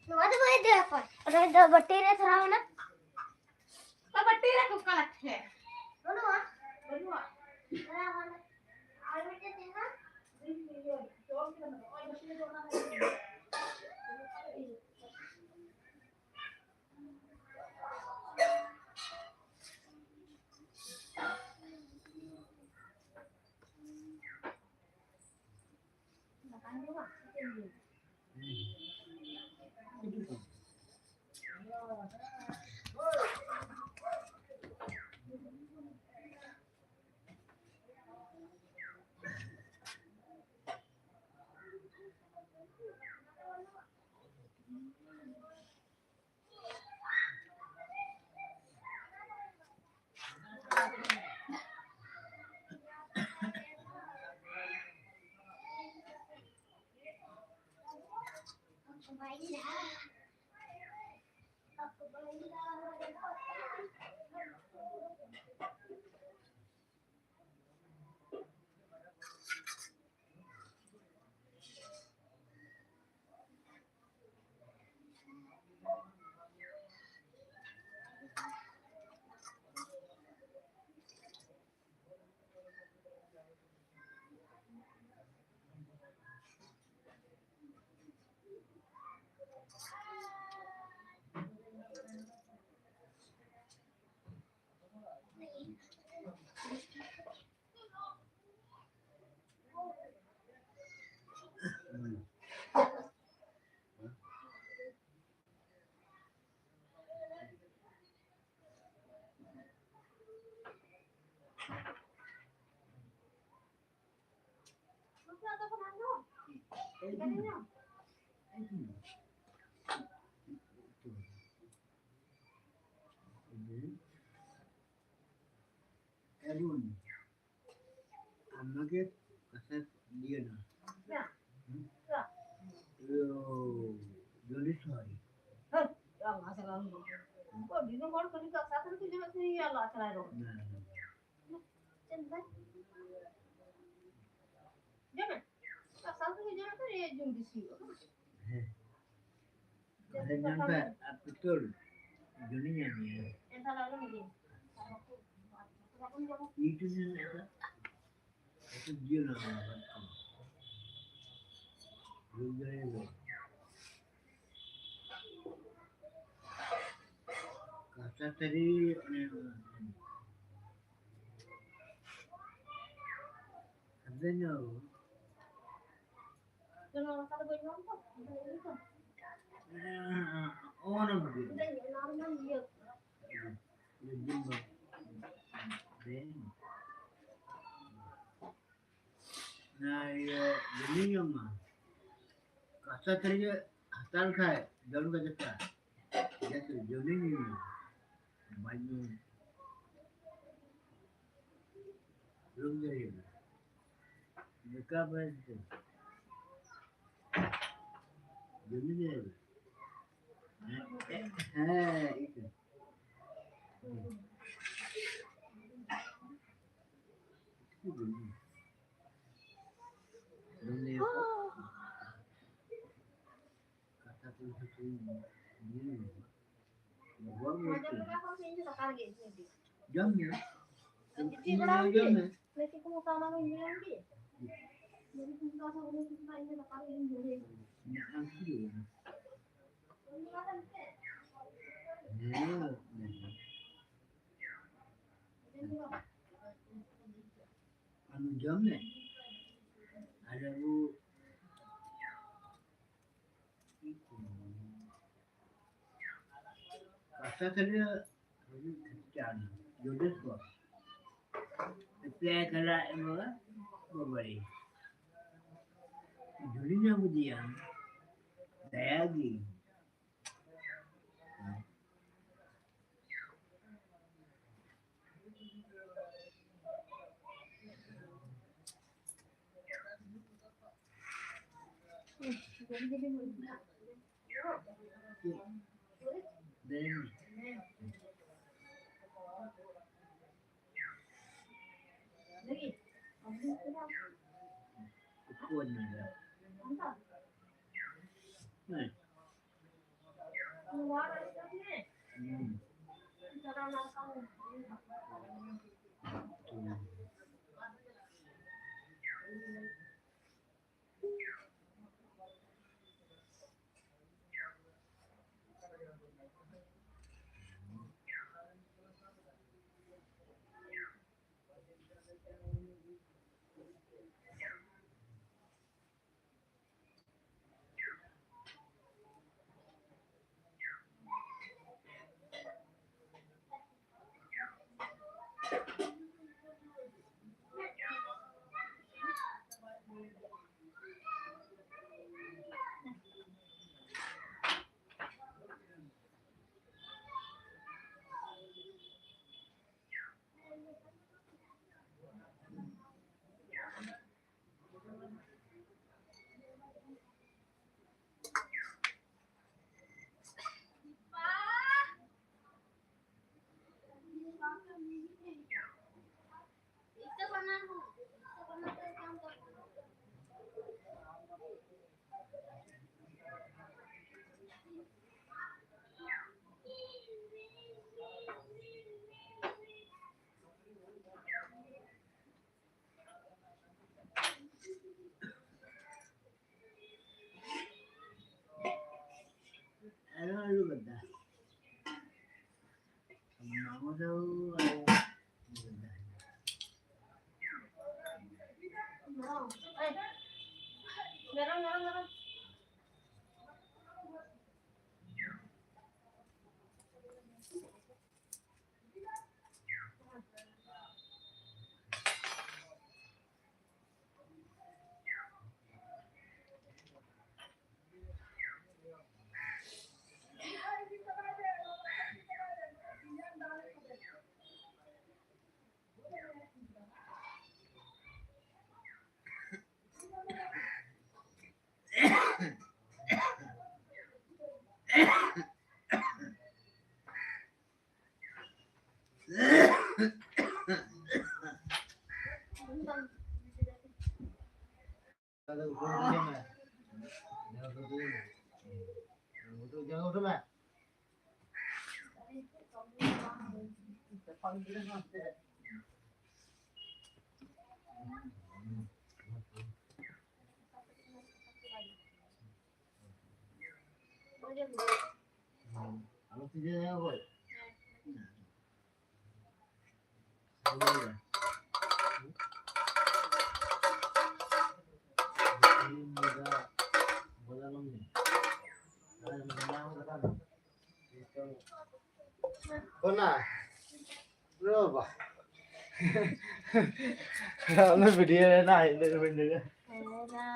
ᱱᱚᱣᱟ ᱫᱚ ᱵᱟᱭ ᱤᱫᱤᱭᱟ ᱚᱠᱚᱭ? ᱚᱱᱟ ᱫᱚ ᱵᱟᱹᱴᱤ ᱨᱮ ᱫᱷᱚᱨᱟᱣ ᱮᱱᱟ᱾ ᱵᱟᱹᱴᱤ ᱨᱮ ᱠᱚ ᱠᱟᱞᱟᱠ ᱦᱮ᱾ ᱵᱟᱹᱱᱩᱜᱼᱟ? ᱵᱟᱹᱱᱩᱜᱼᱟ᱾ ᱟᱨ ᱢᱤᱫᱴᱮᱱ ᱛᱟᱦᱮᱱᱟ᱾ এখন আমাকে কথা দিয়ে না। না। হুম? না। ও, জলিস হয়। হ্যাঁ, রাম আসে রাম। ও, দিদি মোর কলি তো সাথে কি জন্য তুই আল্লাহ ছাড়া রো। না, না। চল ভাই। যাবে? তো সাথে কি জন্য তুই এই জুম দিছি। হ্যাঁ। Ada nyampe betul dunia ni. Itu ni apa? Itu dia nak apa? Dunia ni. Kata tadi, eh, ada nyawa. ᱚᱱᱟ ᱤᱭᱟᱹ ᱡᱚᱢᱤ ᱧᱟᱢᱟ᱾ ᱠᱟᱥᱟ ᱛᱷᱟᱹᱨᱤ ᱦᱟᱛᱟᱣ ᱞᱮᱠᱷᱟᱡ ᱡᱚᱢ ᱠᱟᱛᱮ ᱯᱮ᱾ ᱡᱟᱛᱮ ᱡᱚᱢᱤ ᱧᱟᱢᱟ᱾ ᱵᱟᱹᱧ ᱨᱩᱢ ᱫᱟᱲᱮᱭᱟᱜᱼᱟ᱾ ᱵᱮᱠᱟᱨ ᱵᱟᱭ ᱫᱚ᱾ ᱡᱚᱢᱤ ᱫᱟᱲᱮᱭᱟᱜᱼᱟ᱾ ᱦᱮᱸ, ᱦᱮᱸ, ᱤᱠᱟᱹ᱾ ᱠᱟᱛᱷᱟ ᱠᱚ ᱠᱤᱪᱷᱩ ᱡᱚᱢ ᱢᱮ᱾ ᱡᱚᱢ ᱢᱮ᱾ ᱦᱮᱸ᱾ ᱟᱢ ᱡᱚᱢ ᱢᱮ᱾ ᱟᱨ ᱟᱵᱚ ᱠᱟᱛᱷᱟ ᱛᱟᱦᱞᱮ ᱡᱚᱫᱤᱥ ᱠᱚ ᱯᱮ ᱠᱟᱞᱟ ᱮᱢᱚᱜᱼᱟ ᱵᱟᱵᱟᱨᱮ᱾ ᱡᱷᱩᱲᱤ ᱧᱟᱢ ᱤᱫᱤᱭᱟ᱾ ᱫᱟᱭᱟ ᱜᱮ᱾ ᱟᱨᱚ ᱟᱹᱞᱩ ᱵᱷᱟᱡᱟ᱾ ᱚᱱᱟ ᱠᱚᱫᱚ ᱟᱹᱞᱩ ᱵᱷᱟᱡᱟ᱾ ᱢᱮᱨᱚᱢ, ᱢᱮᱨᱚᱢ, ᱢᱮᱨᱚᱢ᱾ ᱚᱱᱟ᱾ ᱨᱚ ᱵᱟ᱾ ᱚᱱᱟ ᱵᱷᱤᱰᱤᱭᱳ ᱨᱮ ᱱᱟ ᱦᱮᱡ ᱞᱮᱱ ᱵᱟᱹᱧ ᱞᱟᱹᱭᱟ᱾ ᱦᱮᱸ ᱱᱟ᱾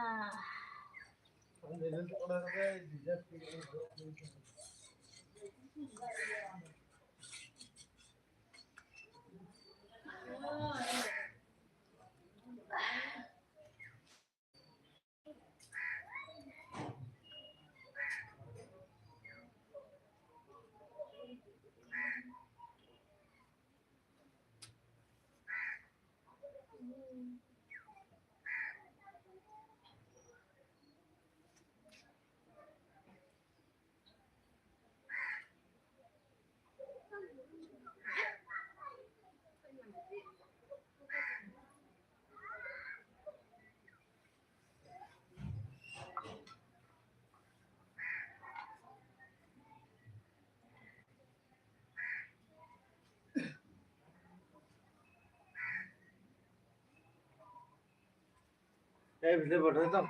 ᱮ ᱵᱷᱤᱰᱤᱭᱳ ᱵᱚᱱᱫᱚᱭ ᱛᱟᱢ᱾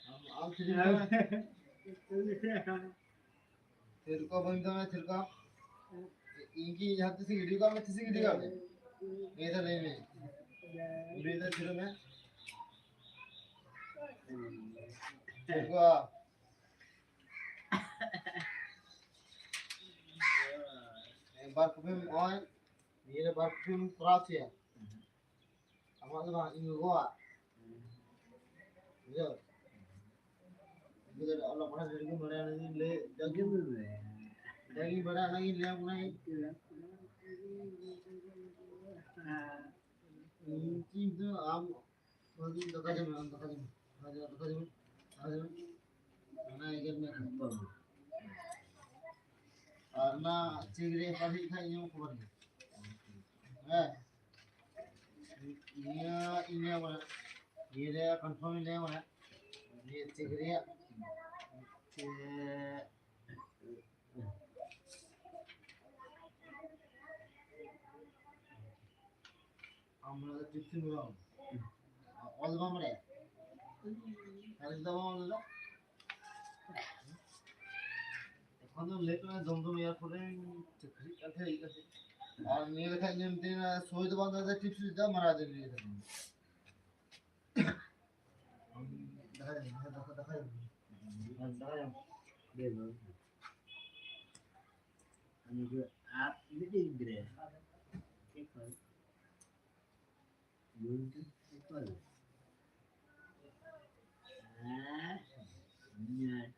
ᱟᱢ, ᱟᱢ ᱛᱤᱨᱤᱡ ᱠᱟᱱᱟ᱾ ᱛᱷᱤᱨ ᱠᱚ ᱵᱟᱹᱧ ᱢᱮᱛᱟᱢᱟ, ᱛᱷᱤᱨ ᱠᱚ᱾ ᱤᱧ ᱠᱤ ᱡᱟᱦᱟᱸ ᱛᱤᱥ ᱤᱧ ᱜᱤᱰᱤ ᱠᱟᱜ ᱢᱮ, ᱛᱤᱥ ᱤᱧ ᱜᱤᱰᱤ ᱠᱟᱜ ᱢᱮ? ᱞᱟᱹᱭ ᱫᱟ, ᱞᱟᱹᱭ ᱢᱮ᱾ ᱞᱟᱹᱭ ᱫᱟ, ᱛᱷᱤᱨ ᱢᱮ᱾ ᱛᱷᱤᱨ ᱠᱚ᱾ ᱵᱟᱨ ᱠᱚᱯᱤᱢ ᱱᱚᱜᱼᱚᱭ ᱱᱤᱭᱟᱹ ᱨᱮ ᱵᱟᱨ ᱠᱚᱯᱤᱢ ᱠᱚᱨᱟᱣ ᱦᱚᱪᱚᱭᱟ᱾ ᱟᱢᱟᱜ ᱫᱚ ᱵᱟᱝ, ᱤᱧ ᱜᱚᱜᱚᱣᱟᱜ᱾ ᱵᱩᱡᱷᱟᱹᱣ? ᱜᱤᱫᱽᱨᱟᱹ ᱚᱞᱚᱜ ᱯᱟᱲᱦᱟᱜ ᱡᱩᱫᱤ ᱵᱟᱲᱟᱭᱟ, ᱚᱱᱟ ᱜᱤᱧ ᱞᱟᱹᱭ, ᱡᱟᱜᱮ ᱡᱟᱜᱮᱧ ᱵᱟᱲᱟᱭᱟ, ᱚᱱᱟ ᱜᱤᱧ ᱞᱟᱹᱭ ᱟᱢ ᱠᱟᱱᱟ᱾ ᱤᱧ ᱫᱚ ᱟᱢ ᱫᱟᱠᱟ ᱡᱚᱢ ᱢᱮ, ᱟᱢ ᱫᱟᱠᱟ ᱡᱚᱢ ᱢᱮ᱾ ᱫᱟᱠᱟ ᱡᱚᱢ ᱢᱮ, ᱫᱟᱠᱟ ᱡᱚᱢ ᱢᱮ, ᱫᱟᱠᱟ ᱡᱚᱢ ᱢᱮ᱾ ᱚᱱᱟ ᱮᱜᱮᱨ ᱢᱮ ᱠᱷᱟᱱ᱾ ᱟᱨ ᱚᱱᱟ ᱪᱮᱠ ᱨᱮ ᱯᱟᱞᱴᱤᱜ ᱠᱷᱟᱱ ᱤᱧ ᱦᱚᱸ ᱠᱷᱚᱵᱚᱨ ᱢᱮ᱾ ᱦᱮᱸ᱾ ᱱᱤᱭᱟᱹ ᱤᱧ ᱞᱟᱹᱭ ᱟᱢᱟ, ᱱᱤᱭᱟᱹ ᱨᱮ ᱠᱚᱱᱯᱷᱟᱨᱢ ᱤᱧ ᱞᱟᱹᱭ ᱟᱢᱟ᱾ ᱱᱤᱭᱟᱹ ᱪᱮᱠ ᱨᱮᱭᱟᱜ ᱪᱮ-, ᱟᱢ ᱚᱱᱟ ᱫᱚ ᱴᱤᱯᱥᱤ ᱵᱟᱢ ᱚᱞ ᱵᱟᱢ ᱵᱟᱲᱟᱭᱟ? ᱛᱟᱦᱞᱮ ᱪᱮᱫᱟᱜ ᱵᱟᱢ ᱚᱞ ᱞᱮᱫᱟ? ᱮᱠᱷᱚᱱ ᱫᱚ ᱞᱮᱴ ᱮᱱᱟ, ᱡᱚᱢ ᱡᱚᱢ ᱮᱭᱟᱨᱯᱳᱨᱴ ᱨᱮ ᱪᱟᱹᱠᱨᱤᱜ ᱠᱟᱱ ᱛᱟᱦᱮᱸᱫ, ᱤᱭᱟᱹ ᱠᱟᱛᱮ᱾ ᱟᱨ ᱱᱤᱭᱟᱹ ᱞᱮᱠᱷᱟᱡ ᱧᱮᱞ ᱛᱮ ᱥᱳᱭ ᱫᱚ ᱵᱟᱝ ᱫᱟᱫᱟ, ᱴᱤᱯᱥᱤ ᱫᱚ ᱢᱟᱨᱟ ᱫᱤᱱ ᱤᱭᱟᱹ ᱠᱟᱛᱮ᱾ ᱫᱟᱠᱟ ᱡᱚᱢ, ᱫᱟᱠᱟ, ᱫᱟᱠᱟ ᱡᱚᱢ᱾ ᱫᱟᱠᱟ ᱡᱚᱢ᱾ ᱫᱮ ᱵᱟᱹᱵᱩ᱾ ᱩᱱᱤ ᱫᱚ ᱟᱨ ᱢᱤᱫᱴᱮᱡ ᱜᱤᱫᱽᱨᱟᱹ᱾ ᱪᱮᱫ ᱠᱚ? ᱵᱚᱞᱛᱮ ᱪᱮᱫ ᱠᱚ? ᱦᱮᱸ, ᱦᱮᱸ᱾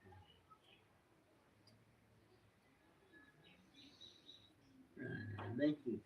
ᱵᱮᱥ ᱴᱷᱤᱠ᱾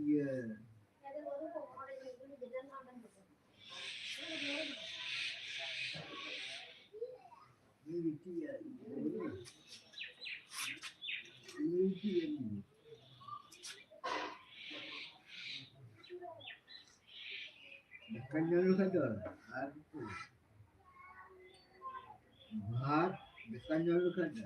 ᱤᱭᱟᱹ᱾ ᱫᱟᱠᱟ ᱧᱩ ᱞᱮᱠᱷᱟᱡ ᱫᱚ ᱟᱨ ᱵᱷᱟᱛ ᱫᱟᱠᱟ ᱧᱩ ᱞᱮᱠᱷᱟᱡ ᱫᱚ᱾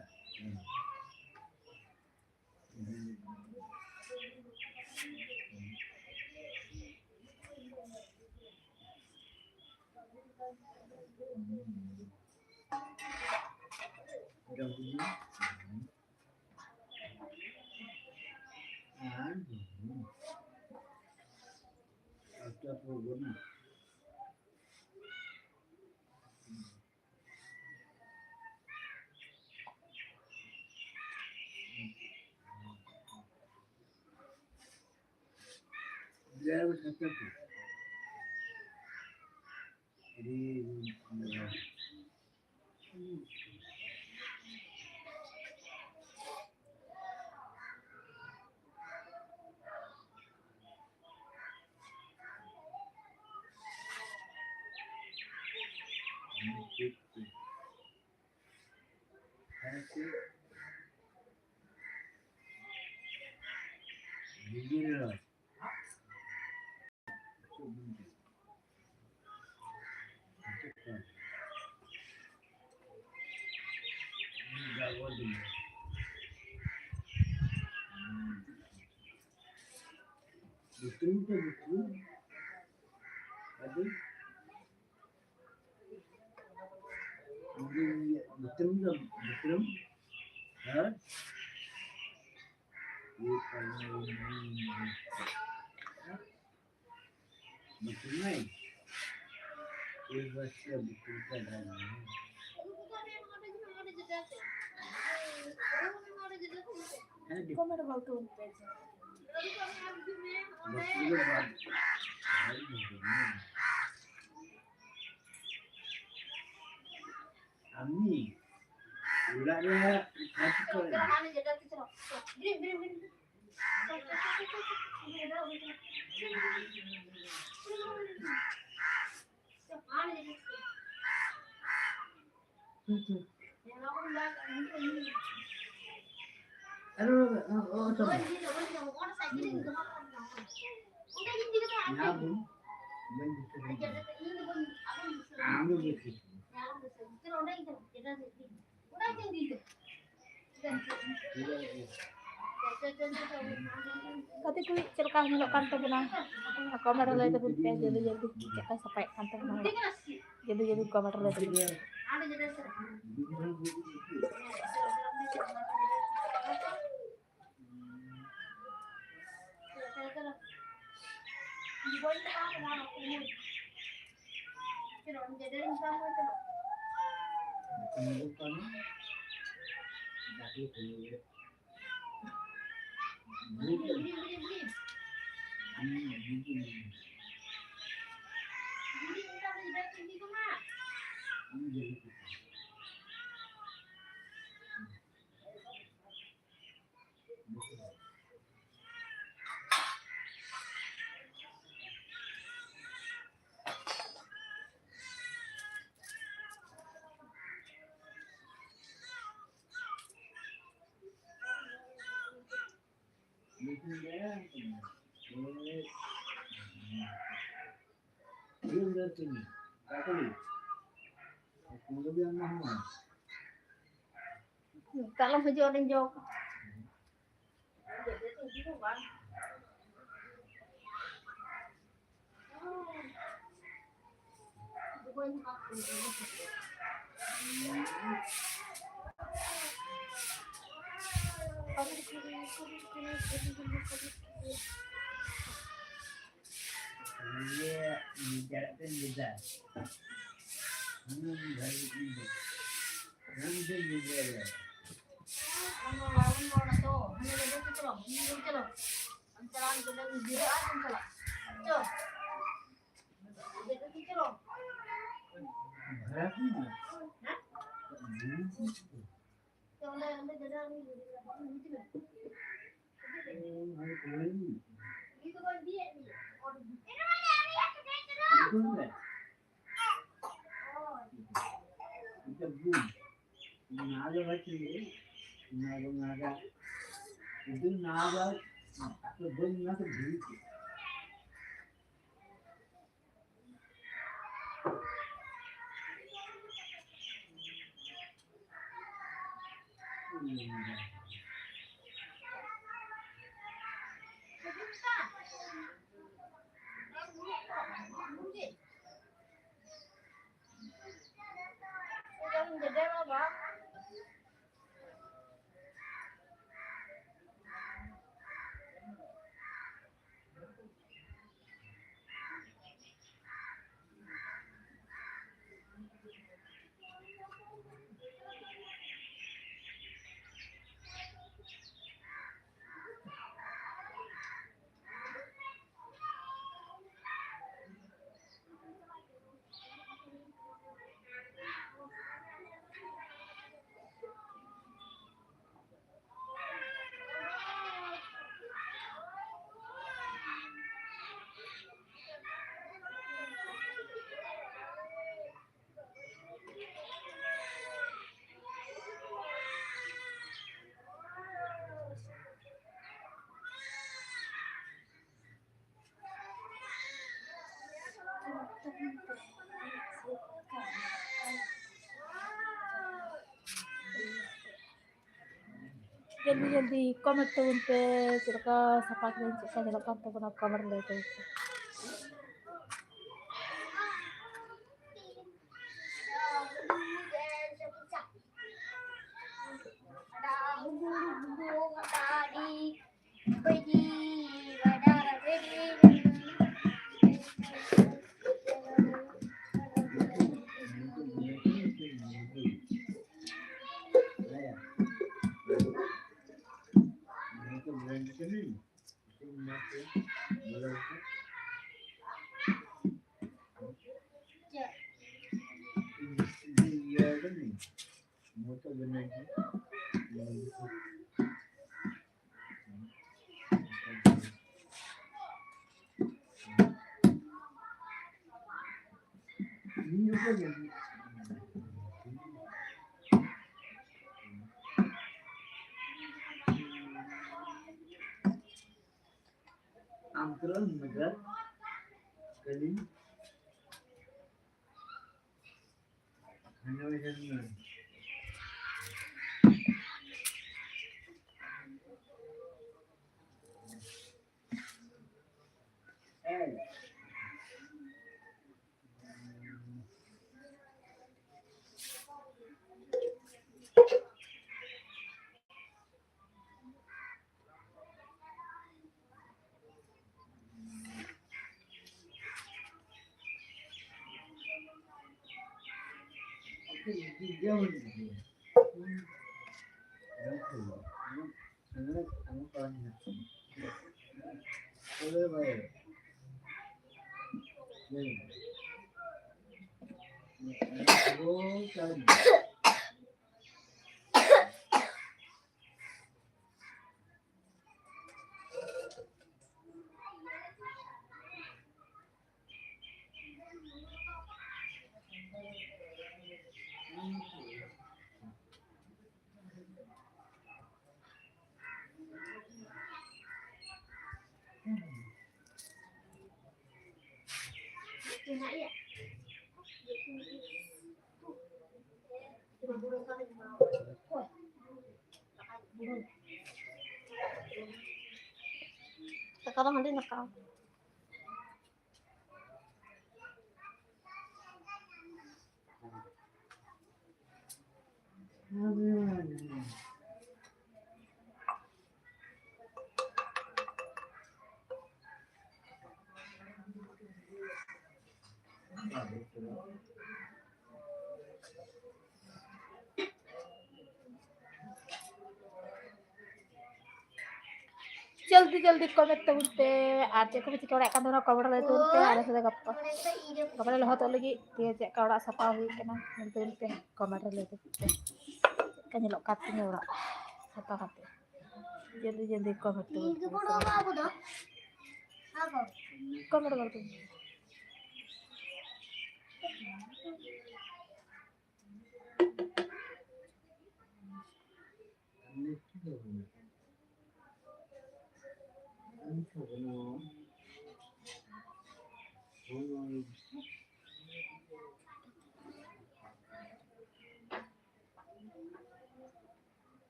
Betul ke betul? Aduh. Betul ke betul? Ha? Betul, Mai? Betul, betul, betul. Comment ᱵᱟᱝ ᱛᱟᱵᱚᱱ ᱯᱮ᱾ ᱟᱢᱤ ᱚᱲᱟᱜ ᱨᱮ ᱦᱟᱹᱛᱤ ᱠᱚ ᱜᱟᱛᱮ ᱠᱚ ᱪᱮᱫ ᱞᱮᱠᱟ ᱧᱮᱞᱚᱜ ᱠᱟᱱ ᱛᱟᱵᱚᱱᱟ? ᱠᱚᱢᱮᱱᱴ ᱨᱮ ᱞᱟᱹᱭ ᱛᱟᱵᱚᱱ ᱯᱮ ᱡᱚᱞᱫᱤ ᱡᱚᱞᱫᱤ ᱪᱮᱫ ᱞᱮᱠᱟ ᱥᱟᱯᱷᱟᱭᱮᱫ ᱠᱟᱱ ᱛᱟᱵᱚᱱᱟ ᱚᱲᱟᱜ᱾ ᱡᱚᱞᱫᱤ ᱡᱚᱞᱫᱤ ᱠᱚᱢᱮᱱᱴ ᱨᱮ ᱞᱟᱹᱭ ᱛᱟᱵᱚᱱ ᱯᱮ᱾ ᱛᱟᱦᱞᱮ ᱦᱤᱡᱩᱜ ᱟᱹᱞᱤᱧ ᱡᱚ᱾ ᱪᱚᱞᱚ, ᱟᱢ ᱪᱟᱞᱟᱣ ᱞᱮᱱᱠᱷᱟᱱ ᱡᱤᱨᱟᱹᱜᱼᱟ, ᱟᱢ ᱪᱟᱞᱟᱜ᱾ ᱪᱚ᱾ ᱪᱚᱞᱚ᱾ ᱦᱮᱸ? ᱪᱚ, ᱚᱸᱰᱮ, ᱚᱸᱰᱮ ᱡᱟᱭᱜᱟ ᱨᱮ ᱤᱫᱤ ᱢᱮ᱾ ᱡᱚᱞᱫᱤ ᱡᱚᱞᱫᱤ ᱠᱚᱢᱮᱱᱴ ᱛᱟᱵᱚᱱ ᱯᱮ, ᱪᱮᱫ ᱞᱮᱠᱟ ᱥᱟᱯᱷᱟ ᱠᱮᱫᱟᱹᱧ, ᱪᱮᱫ ᱞᱮᱠᱟ ᱧᱮᱞᱚᱜ ᱠᱟᱱ ᱛᱟᱵᱚᱱᱟ, ᱠᱚᱢᱮᱱᱴ ᱞᱟᱹᱭ ᱛᱟᱵᱚᱱ ᱯᱮ᱾ Antron Nagar, Kali. ᱫᱟᱠᱟ ᱫᱚ ᱦᱟᱸᱰᱮ ᱫᱟᱠᱟ᱾ ᱡᱚᱞᱫᱤ ᱡᱚᱞᱫᱤ ᱠᱚᱢᱮᱱᱴ ᱛᱟᱵᱚᱱ ᱯᱮ᱾ ᱟᱨ ᱪᱮᱫ ᱠᱚᱯᱮ ᱪᱤᱠᱟᱹ ᱵᱟᱲᱟᱭᱮᱫ ᱠᱟᱱ ᱛᱟᱵᱚᱱᱟ, ᱠᱚᱢᱮᱱᱴ ᱨᱮ ᱞᱟᱹᱭ ᱛᱟᱵᱚᱱ ᱯᱮ᱾ ᱟᱞᱮ ᱥᱮᱫ ᱫᱚ ᱜᱟᱯᱟ, ᱜᱟᱯᱟ ᱞᱮ ᱞᱚᱦᱚᱫᱚᱜ ᱞᱟᱹᱜᱤᱫ᱾ ᱛᱮ ᱪᱮᱫ ᱞᱮᱠᱟ ᱚᱲᱟᱜ ᱥᱟᱯᱷᱟ ᱦᱩᱭ ᱠᱟᱱᱟ, ᱧᱮᱞ ᱛᱟᱵᱚᱱ ᱯᱮ, ᱠᱚᱢᱮᱱᱴ ᱨᱮ ᱞᱟᱹᱭ ᱛᱟᱵᱚᱱ ᱯᱮ᱾ ᱪᱮᱫ ᱞᱮᱠᱟ ᱧᱮᱞᱚᱜ ᱠᱟᱱ ᱛᱤᱧᱟᱹ ᱚᱲᱟᱜ ᱥᱟᱯᱷᱟ ᱠᱟᱛᱮ᱾ ᱡᱚᱞᱫᱤ ᱡᱚᱞᱫᱤ ᱠᱚᱢᱮᱱᱴ ᱛᱟᱵᱚᱱ ᱯᱮ᱾ ᱠᱚᱢᱮᱱᱴ ᱵᱟᱲᱟᱭ ᱛᱟᱵᱚᱱ ᱯᱮ᱾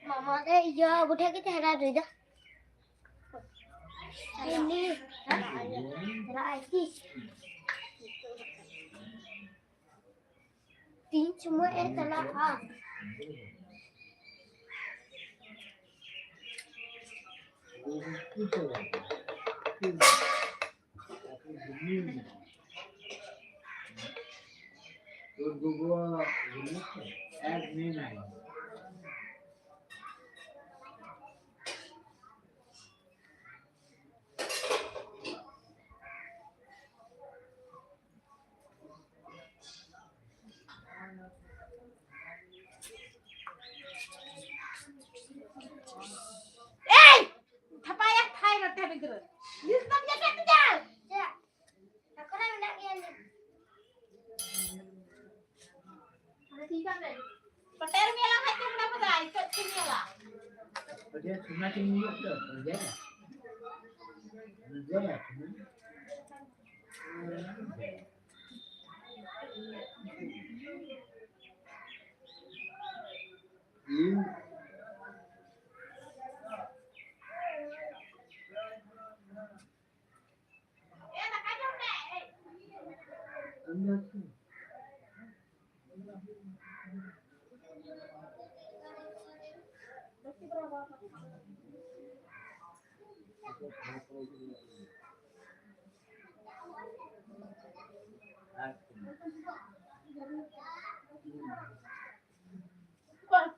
ᱢᱟᱢᱟ ᱫᱚ ᱤᱭᱟᱹ ᱟᱵᱚ ᱴᱷᱮᱱ ᱜᱮ ᱛᱟᱦᱮᱱᱟ ᱱᱩᱭ ᱫᱚ᱾ ᱮᱢᱱᱤ, ᱦᱮᱸ? ᱪᱟᱞᱟᱜ ᱟᱭ ᱛᱤᱥ? ᱛᱤᱱ ᱥᱚᱢᱚᱭ ᱮ ᱪᱟᱞᱟᱜᱼᱟ? ᱮᱭ! ᱛᱷᱟᱯᱟᱭᱟ ᱛᱷᱟᱭ ᱱᱚᱛᱮ ᱜᱤᱫᱽᱨᱟᱹ᱾ ᱱᱤᱛ ᱫᱚᱢ ᱡᱟᱹᱯᱤᱫ ᱠᱮᱫᱟ? ᱪᱮᱫ? ᱚᱠᱟᱨᱮ ᱢᱮᱱᱟᱜ ᱜᱮᱭᱟ ᱱᱤᱛ? ᱯᱟᱴᱮᱨ ᱢᱮᱞᱟ ᱦᱟᱡ ᱠᱟᱱᱟ ᱵᱚᱫᱟ, ᱤᱛᱟᱹ ᱪᱤᱱ ᱢᱮᱞᱟ᱾ ᱯᱟᱴᱮᱨ ᱥᱩᱱᱟ ᱪᱤᱱ ᱢᱮᱞᱟ ᱛᱚ, ᱯᱟᱴᱮᱨ᱾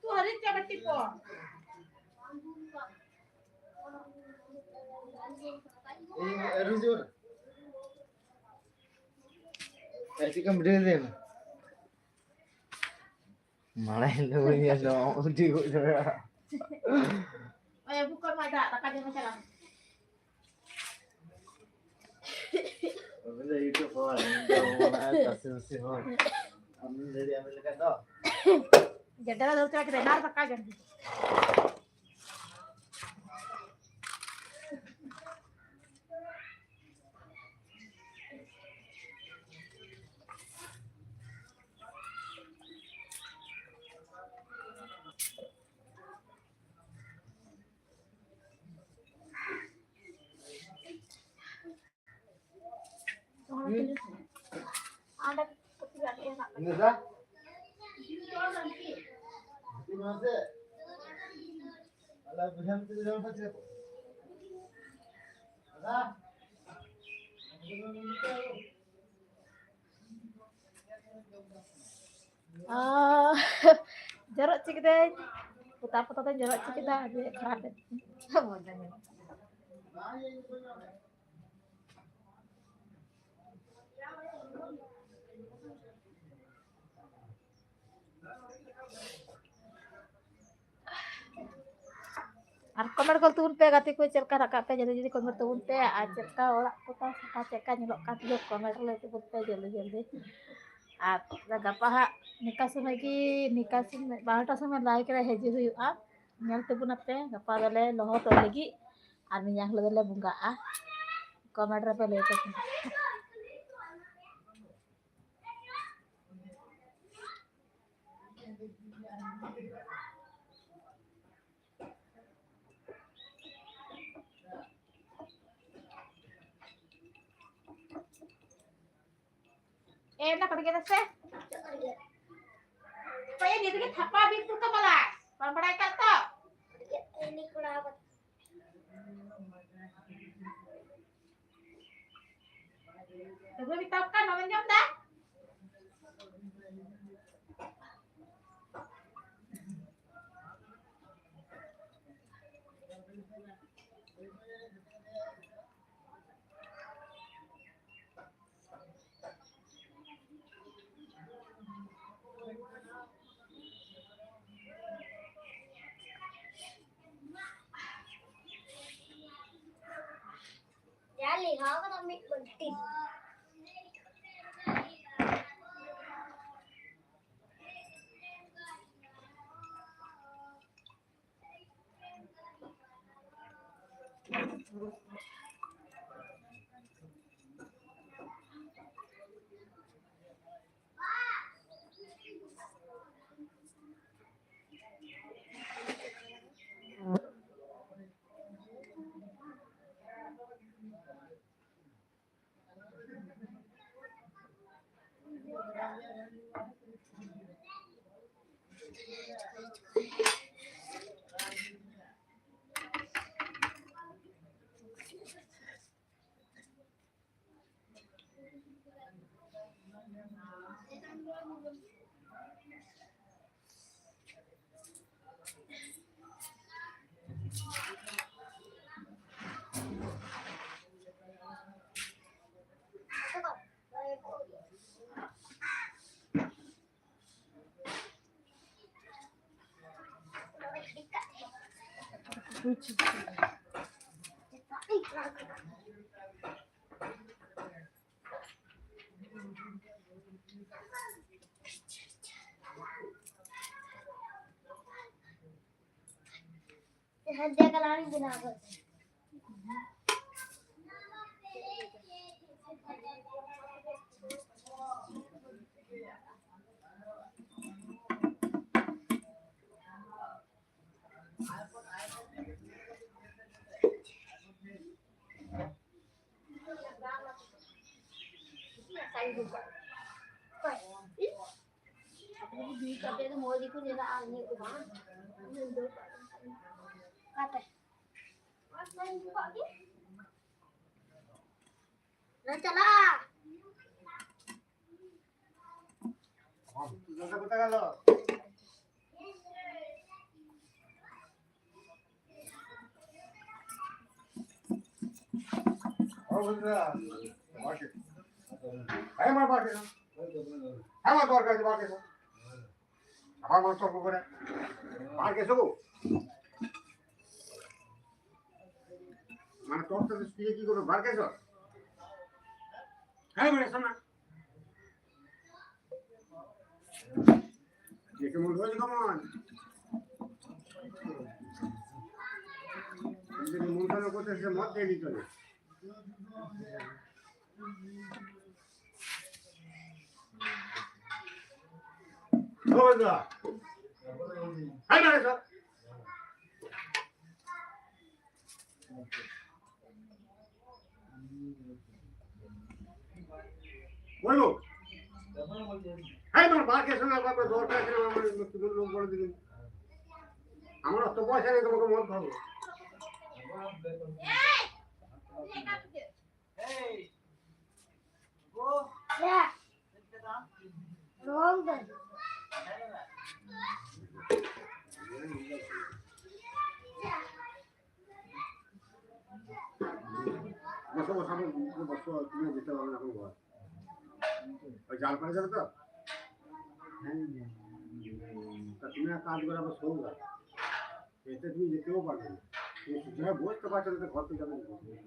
ᱛᱩ ᱦᱟᱹᱨᱤᱡ ᱪᱟᱵᱟ ᱴᱤᱯᱚ᱾ ᱮᱭ, ᱟᱹᱨᱩ ᱡᱳᱨ᱾ ᱮᱭ, ᱪᱮᱫ ᱠᱟᱢ ᱵᱩᱡᱷᱟᱹᱣ ᱫᱟ? ᱢᱟᱲᱟᱝ ᱫᱚ ᱵᱟᱹᱧ ᱧᱮᱞ ᱫᱚ, ᱩᱰᱤ ᱜᱚᱡ ᱫᱟᱲᱮᱭᱟᱜᱼᱟ᱾ ᱳᱭ, ᱟᱹᱜᱩ ᱠᱚ ᱢᱟ ᱫᱟᱜ, ᱫᱟᱠᱟ ᱡᱚᱢ ᱪᱟᱞᱟᱜ ᱢᱮ᱾ ᱟᱵᱮᱱ ᱫᱚ YouTube ᱦᱚᱲ, ᱟᱵᱮᱱ ᱫᱚ ᱚᱱᱟ ᱪᱟᱹᱥᱤ ᱵᱟᱹᱥᱤ ᱦᱚᱲ᱾ ᱟᱵᱮᱱ ᱫᱚ ᱟᱵᱮᱱ ᱞᱮᱠᱟ ᱫᱚ᱾ ᱜᱮᱰᱮ ᱫᱚ ᱫᱟᱹᱲ ᱪᱟᱵᱟ ᱠᱮᱫᱟᱭ, ᱱᱟᱨ ᱫᱟᱠᱟ ᱡᱚᱢ ᱠᱮᱫᱟ᱾ ᱟᱨ ᱡᱚᱨᱚᱜ ᱪᱮᱫ ᱠᱮᱫᱟᱹᱧ, ᱯᱚᱛᱟ ᱯᱚᱛᱟ ᱛᱮᱧ ᱡᱚᱨᱚᱜ ᱪᱮᱫ ᱠᱮᱫᱟ, ᱟᱹᱰᱤ ᱠᱷᱟᱨᱟᱯ ᱮᱱ ᱛᱤᱧᱟ᱾ ᱟᱨ comment ᱜᱚᱞ ᱛᱟᱵᱚᱱ ᱯᱮ ᱜᱟᱛᱮ ᱠᱚ, ᱪᱮᱫ ᱞᱮᱠᱟ ᱨᱟᱠᱟᱵ ᱯᱮ ᱡᱚᱞᱫᱤ ᱡᱚᱞᱫᱤ comment ᱛᱟᱵᱚᱱ ᱯᱮ, ᱟᱨ ᱪᱮᱫ ᱞᱮᱠᱟ ᱚᱲᱟᱜ ᱠᱚ ᱛᱟᱢ ᱥᱟᱯᱷᱟ, ᱪᱮᱫ ᱞᱮᱠᱟ ᱧᱮᱞᱚᱜ ᱠᱟᱱ ᱛᱤᱧᱟᱹ comment ᱞᱟᱹᱭ ᱛᱟᱵᱚᱱ ᱯᱮ ᱡᱚᱞᱫᱤ ᱡᱚᱞᱫᱤ᱾ ᱟᱨ ᱜᱟᱯᱟ ᱦᱟᱸᱜ ᱱᱤᱝᱠᱟ ᱥᱚᱢᱚᱭ ᱜᱮ, ᱱᱤᱝᱠᱟ ᱥᱚᱢᱚᱭ ᱵᱟᱨᱚᱴᱟ ᱥᱚᱢᱚᱭ live ᱨᱮ ᱦᱤᱡᱩᱜ ᱦᱩᱭᱩᱜᱼᱟ, ᱧᱮᱞ ᱛᱟᱵᱚᱱᱟᱯᱮ᱾ ᱜᱟᱯᱟ ᱫᱚᱞᱮ ᱞᱚᱦᱚᱫᱚᱜ ᱞᱟᱹᱜᱤᱫ ᱟᱨ ᱢᱮᱭᱟᱝ ᱦᱤᱞᱳᱜ ᱫᱚᱞᱮ ᱵᱚᱸᱜᱟᱜᱼᱟ᱾ comment ᱨᱮᱯᱮ ᱞᱟᱹᱭ ᱛᱟᱵᱚᱱᱟ᱾ ᱮ ᱱᱟ ᱠᱚ ᱜᱮᱫᱟ ᱥᱮ? ᱯᱟᱭᱮ ᱱᱤᱫᱤ ᱜᱮ ᱛᱷᱟᱯᱟ ᱵᱤᱱ ᱛᱩᱠᱟ ᱵᱟᱞᱟ᱾ ᱵᱟᱢ ᱵᱟᱲᱟᱭ ᱠᱟᱫ ᱛᱚ? ᱮ ᱱᱤ ᱠᱚᱲᱟ ᱵᱟ᱾ ᱛᱚᱵᱮ ᱢᱮᱛᱟᱢ ᱠᱟᱱ, ᱵᱟᱢ ᱟᱸᱡᱚᱢ ᱫᱟ? ᱡᱟ ᱞᱮᱦᱟ ᱠᱟᱫᱟ ᱢᱤᱫ ᱵᱟᱹᱞᱴᱤ᱾ ᱦᱮᱸᱫᱮ ᱠᱟᱞᱟᱨ ᱤᱧ ᱵᱮᱱᱟᱣ ᱠᱟᱫᱟ᱾ ᱠᱟᱛᱮ ᱫᱚ ᱢᱚᱡᱽ ᱜᱮᱠᱚ ᱧᱮᱞᱚᱜᱼᱟ, ᱩᱱᱟᱹᱜ ᱫᱚ ᱵᱟᱝ᱾ ᱚᱠᱟᱛᱮ? ᱞᱮ ᱪᱟᱞᱟᱜᱼᱟ᱾ ᱦᱮᱸ, ᱢᱟ ᱵᱟᱨ ᱠᱮᱥᱚ᱾ ᱦᱮᱸ, ᱢᱟ ᱵᱟᱨ ᱠᱮᱥᱚ᱾ ᱟᱵᱟᱨ ᱢᱟ ᱛᱚᱨᱠᱚ ᱠᱚᱨᱮ᱾ ᱵᱟᱨ ᱠᱮᱥᱚ ᱜᱳ᱾ ᱢᱟᱱᱮ ᱛᱚᱨᱠᱚ ᱛᱮ ᱥᱯᱤᱪ ᱠᱤ ᱠᱚᱨᱮ ᱵᱟᱨ ᱠᱮᱥᱚ? ᱦᱮᱸ, ᱢᱟᱱᱮ ᱥᱟᱱᱟ। ᱡᱮ কেমন রোজ কেমন? যদি মন খারাপ করতে সে মদ খেয়ে নিতে হবে। ও বন্ধুরা, এই মানে স্যার। বলবো। হ্যাঁ, তোমার বাকে শোনা বাবা দরকার ছিল, আমার লোক বলে দিলেন। আমার অত পয়সা নেই তোমাকে মদ খাবো। বসো, বসো, বসো, তুমি যেতে পারবে না এখন ঘর। ওই জাল পাড়ে যাবে তো? তা তুমি এক কাজ করে আবার শোও না। এতে তুমি যেতেও পারবে না। তুমি সুযোগে বসতে পারছো না, তো ঘর থেকে যাবে কি করে?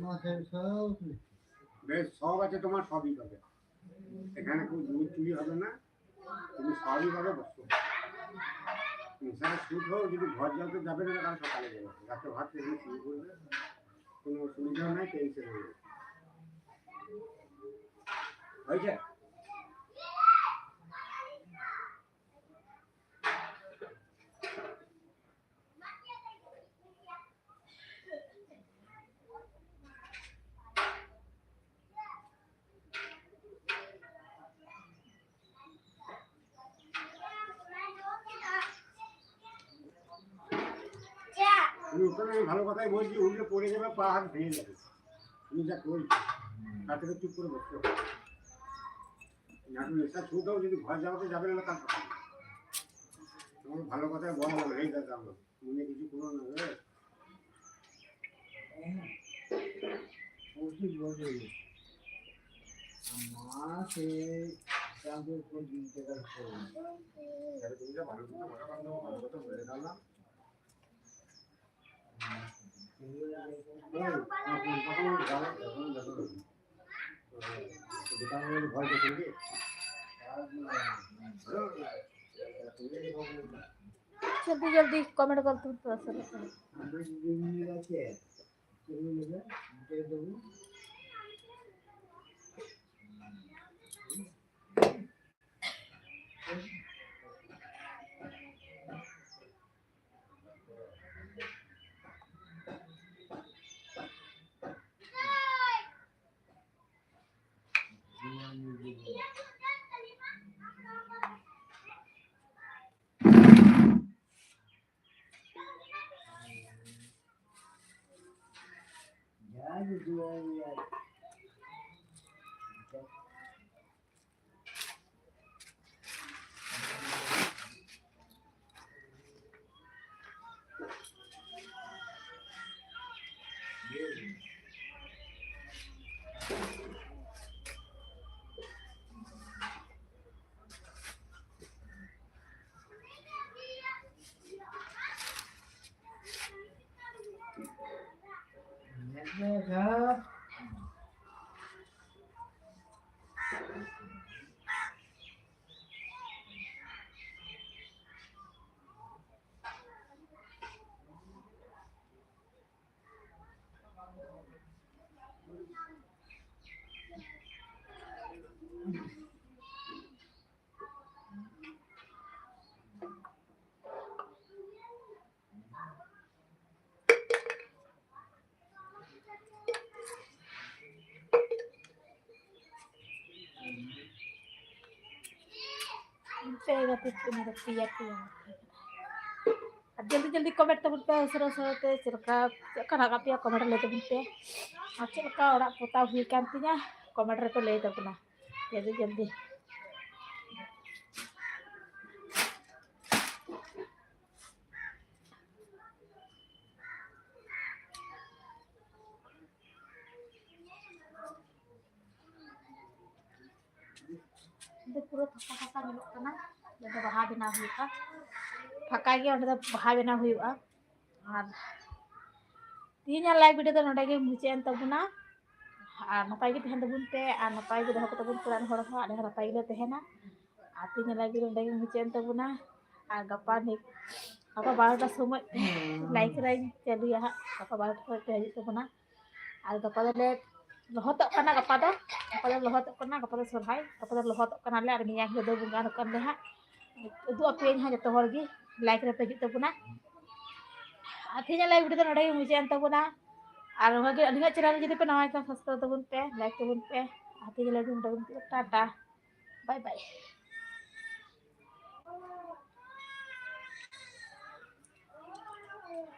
মাথায় সব। বেশ, সব আছে তোমার, সবই পাবে। এখানে কোনো চুরি চুরি হবে না, তুমি সবই পাবে, বসো। তুমি সারা শুট হও, যদি ঘর যাও তো যাবে না, কারণ সকালে যাবে। রাতে ভাত খেয়ে শুয়ে পড়বে, কোনো অসুবিধা নাই, টেনশন নেই। হয়েছে? আমি ওখানে আমি ভালো কথাই বলছি, উঠলে পড়ে যাবে, পা হাত ভেঙে যাবে। তুমি যা করছো, তার থেকে চুপ করে বসতে হবে। নাটক নেশা ছুটাও, যদি ঘর যাওয়াতে যাবে না, তার কথা নেই। তোমার ভালো কথাই বলা হলো, এই দাদা আমার মনে কিছু কোনো না, বুঝলে? হ্যাঁ, ও ঠিক বলছে। মা সে চাঁদের উপর দিন থেকে করে। তাহলে তুমি যা ভালো কথা, ভালো কথা, ভালো কথা বলে দাও না। जल्दी जल्दी कमेंट कर, तुम थोड़ा सा। पेगा पिट्टू मेरा पिया पिया। ᱟᱨ ᱡᱚᱞᱫᱤ ᱡᱚᱞᱫᱤ ᱠᱚᱢᱮᱱᱴ ᱛᱟᱵᱚᱱ ᱯᱮ, ᱩᱥᱟᱹᱨᱟ ᱩᱥᱟᱹᱨᱟ ᱛᱮ ᱪᱮᱫ ᱞᱮᱠᱟ, ᱪᱮᱫ ᱞᱮᱠᱟ ᱞᱟᱜᱟᱜ ᱯᱮᱭᱟ, ᱠᱚᱢᱮᱱᱴ ᱨᱮ ᱞᱟᱹᱭ ᱛᱟᱵᱚᱱ ᱯᱮ᱾ ᱟᱨ ᱪᱮᱫ ᱞᱮᱠᱟ ᱚᱲᱟᱜ ᱯᱚᱛᱟᱣ ᱦᱩᱭ ᱠᱟᱱ ᱛᱤᱧᱟ, ᱠᱚᱢᱮᱱᱴ ᱨᱮᱯᱮ ᱞᱟᱹᱭ ᱛᱟᱵᱚᱱᱟ ᱡᱚᱞᱫᱤ ᱡᱚᱞᱫᱤ᱾ ᱚᱸᱰᱮ ᱯᱩᱨᱟᱹ ᱯᱷᱟᱸᱠᱟ ᱯᱷᱟᱸᱠᱟ ᱧᱮᱞᱚᱜ ᱠᱟᱱᱟ᱾ ᱚᱸᱰᱮ ᱫᱚ ᱵᱟᱦᱟ ᱵᱮᱱᱟᱣ ᱦᱩᱭᱩᱜᱼᱟ, ᱯᱷᱟᱸᱠᱟ ᱜᱮ, ᱚᱸᱰᱮ ᱫᱚ ᱵᱟᱦᱟ ᱵᱮᱱᱟᱣ ᱦᱩᱭᱩᱜᱼᱟ᱾ ᱟᱨ ᱛᱮᱦᱮᱧᱟᱜ ᱞᱟᱭᱤᱵᱷ ᱵᱷᱤᱰᱤᱭᱳ ᱫᱚ ᱱᱚᱰᱮ ᱜᱮ ᱢᱩᱪᱟᱹᱫ ᱮᱱ ᱛᱟᱵᱚᱱᱟ᱾ ᱟᱨ ᱱᱟᱯᱟᱭ ᱜᱮ ᱛᱟᱦᱮᱱ ᱛᱟᱵᱚᱱ ᱯᱮ, ᱟᱨ ᱱᱟᱯᱟᱭ ᱜᱮ ᱫᱚᱦᱚ ᱠᱚ ᱛᱟᱵᱚᱱ ᱯᱮ ᱚᱲᱟᱜ ᱨᱮᱱ ᱦᱚᱲ ᱦᱚᱸ, ᱟᱞᱮ ᱦᱚᱸ ᱱᱟᱯᱟᱭ ᱜᱮᱞᱮ ᱛᱟᱦᱮᱱᱟ᱾ ᱟᱨ ᱛᱮᱦᱮᱧᱟᱜ ᱞᱟᱭᱤᱵᱷ ᱵᱷᱤᱰᱤᱭᱳ ᱱᱚᱰᱮ ᱜᱮ ᱢᱩᱪᱟᱹᱫ ᱮᱱ ᱛᱟᱵᱚᱱᱟ᱾ ᱟᱨ ᱜᱟᱯᱟ ᱱᱤ-, ᱜᱟᱯᱟ ᱵᱟᱨᱚᱴᱟ ᱥᱚᱢᱚᱭ ᱞᱟᱭᱤᱵᱷ ᱨᱮᱧ ᱪᱟᱹᱞᱩᱭᱟ ᱦᱟᱸᱜ, ᱜᱟᱯᱟ ᱵᱟᱨᱚᱴᱟ ᱥᱚᱢᱚᱭ ᱯᱮ ᱦᱤᱡᱩᱜ ᱛᱟᱵᱚᱱᱟ᱾ ᱟᱨ ᱜᱟᱯᱟ ᱫᱚᱞᱮ ᱞᱚᱦᱚᱫᱚᱜ ᱠᱟᱱᱟ, ᱜᱟᱯᱟ ᱫᱚ, ᱜᱟᱯᱟ ᱫᱚ ᱞᱚᱦᱚᱫᱚᱜ ᱠᱟᱱᱟ, ᱜᱟᱯᱟ ᱫᱚ ᱥᱚᱨᱦᱟᱭ, ᱜᱟᱯᱟ ᱫᱚ ᱞᱚᱦᱚᱫᱚᱜ ᱠᱟᱱᱟᱞᱮ᱾ ᱟᱨ ᱢᱮᱭᱟᱝ ᱦᱤᱞᱳᱜ ᱫᱚ ᱵᱚᱸᱜᱟ ᱱᱚᱠᱟᱱ ᱞᱮ ᱦᱟᱸᱜ ᱩᱫᱩᱜ ᱟᱯᱮᱭᱟᱹᱧ ᱦᱟᱸᱜ ᱡᱚᱛᱚ ᱦᱚᱲ ᱜᱮ, ᱞᱟᱭᱤᱵᱷ ᱨᱮᱯᱮ ᱦᱤᱡᱩᱜ ᱛᱟᱵᱚᱱᱟ᱾ ᱟᱨ ᱛᱮᱦᱮᱧᱟᱜ ᱞᱟᱭᱤᱵᱷ ᱵᱷᱤᱰᱤᱭᱳ ᱫᱚ ᱱᱚᱰᱮ ᱜᱮ ᱢᱩᱪᱟᱹᱫ ᱮᱱ ᱛᱟᱵᱚᱱᱟ᱾ ᱟᱨ ᱱᱚᱣᱟ ᱜᱮ ᱟᱹᱞᱤᱧᱟᱜ ᱪᱮᱱᱮᱞ ᱨᱮ ᱡᱩᱫᱤ ᱯᱮ ᱱᱟᱣᱟ ᱠᱷᱟᱱ ᱥᱟᱵᱥᱠᱨᱟᱭᱤᱵᱽ ᱛᱟᱵᱚᱱ ᱯᱮ, ᱞᱟᱭᱤᱠ ᱛᱟᱵᱚᱱ ᱯᱮ᱾ ᱟᱨ ᱛᱮᱦᱮᱧ ᱞᱟᱹᱜᱤᱫ ᱱᱚᱰᱮ ᱜᱮ ᱢᱩᱪᱟᱹᱫ, ᱴᱟᱴᱟ, ᱵᱟᱭ ᱵᱟᱭ᱾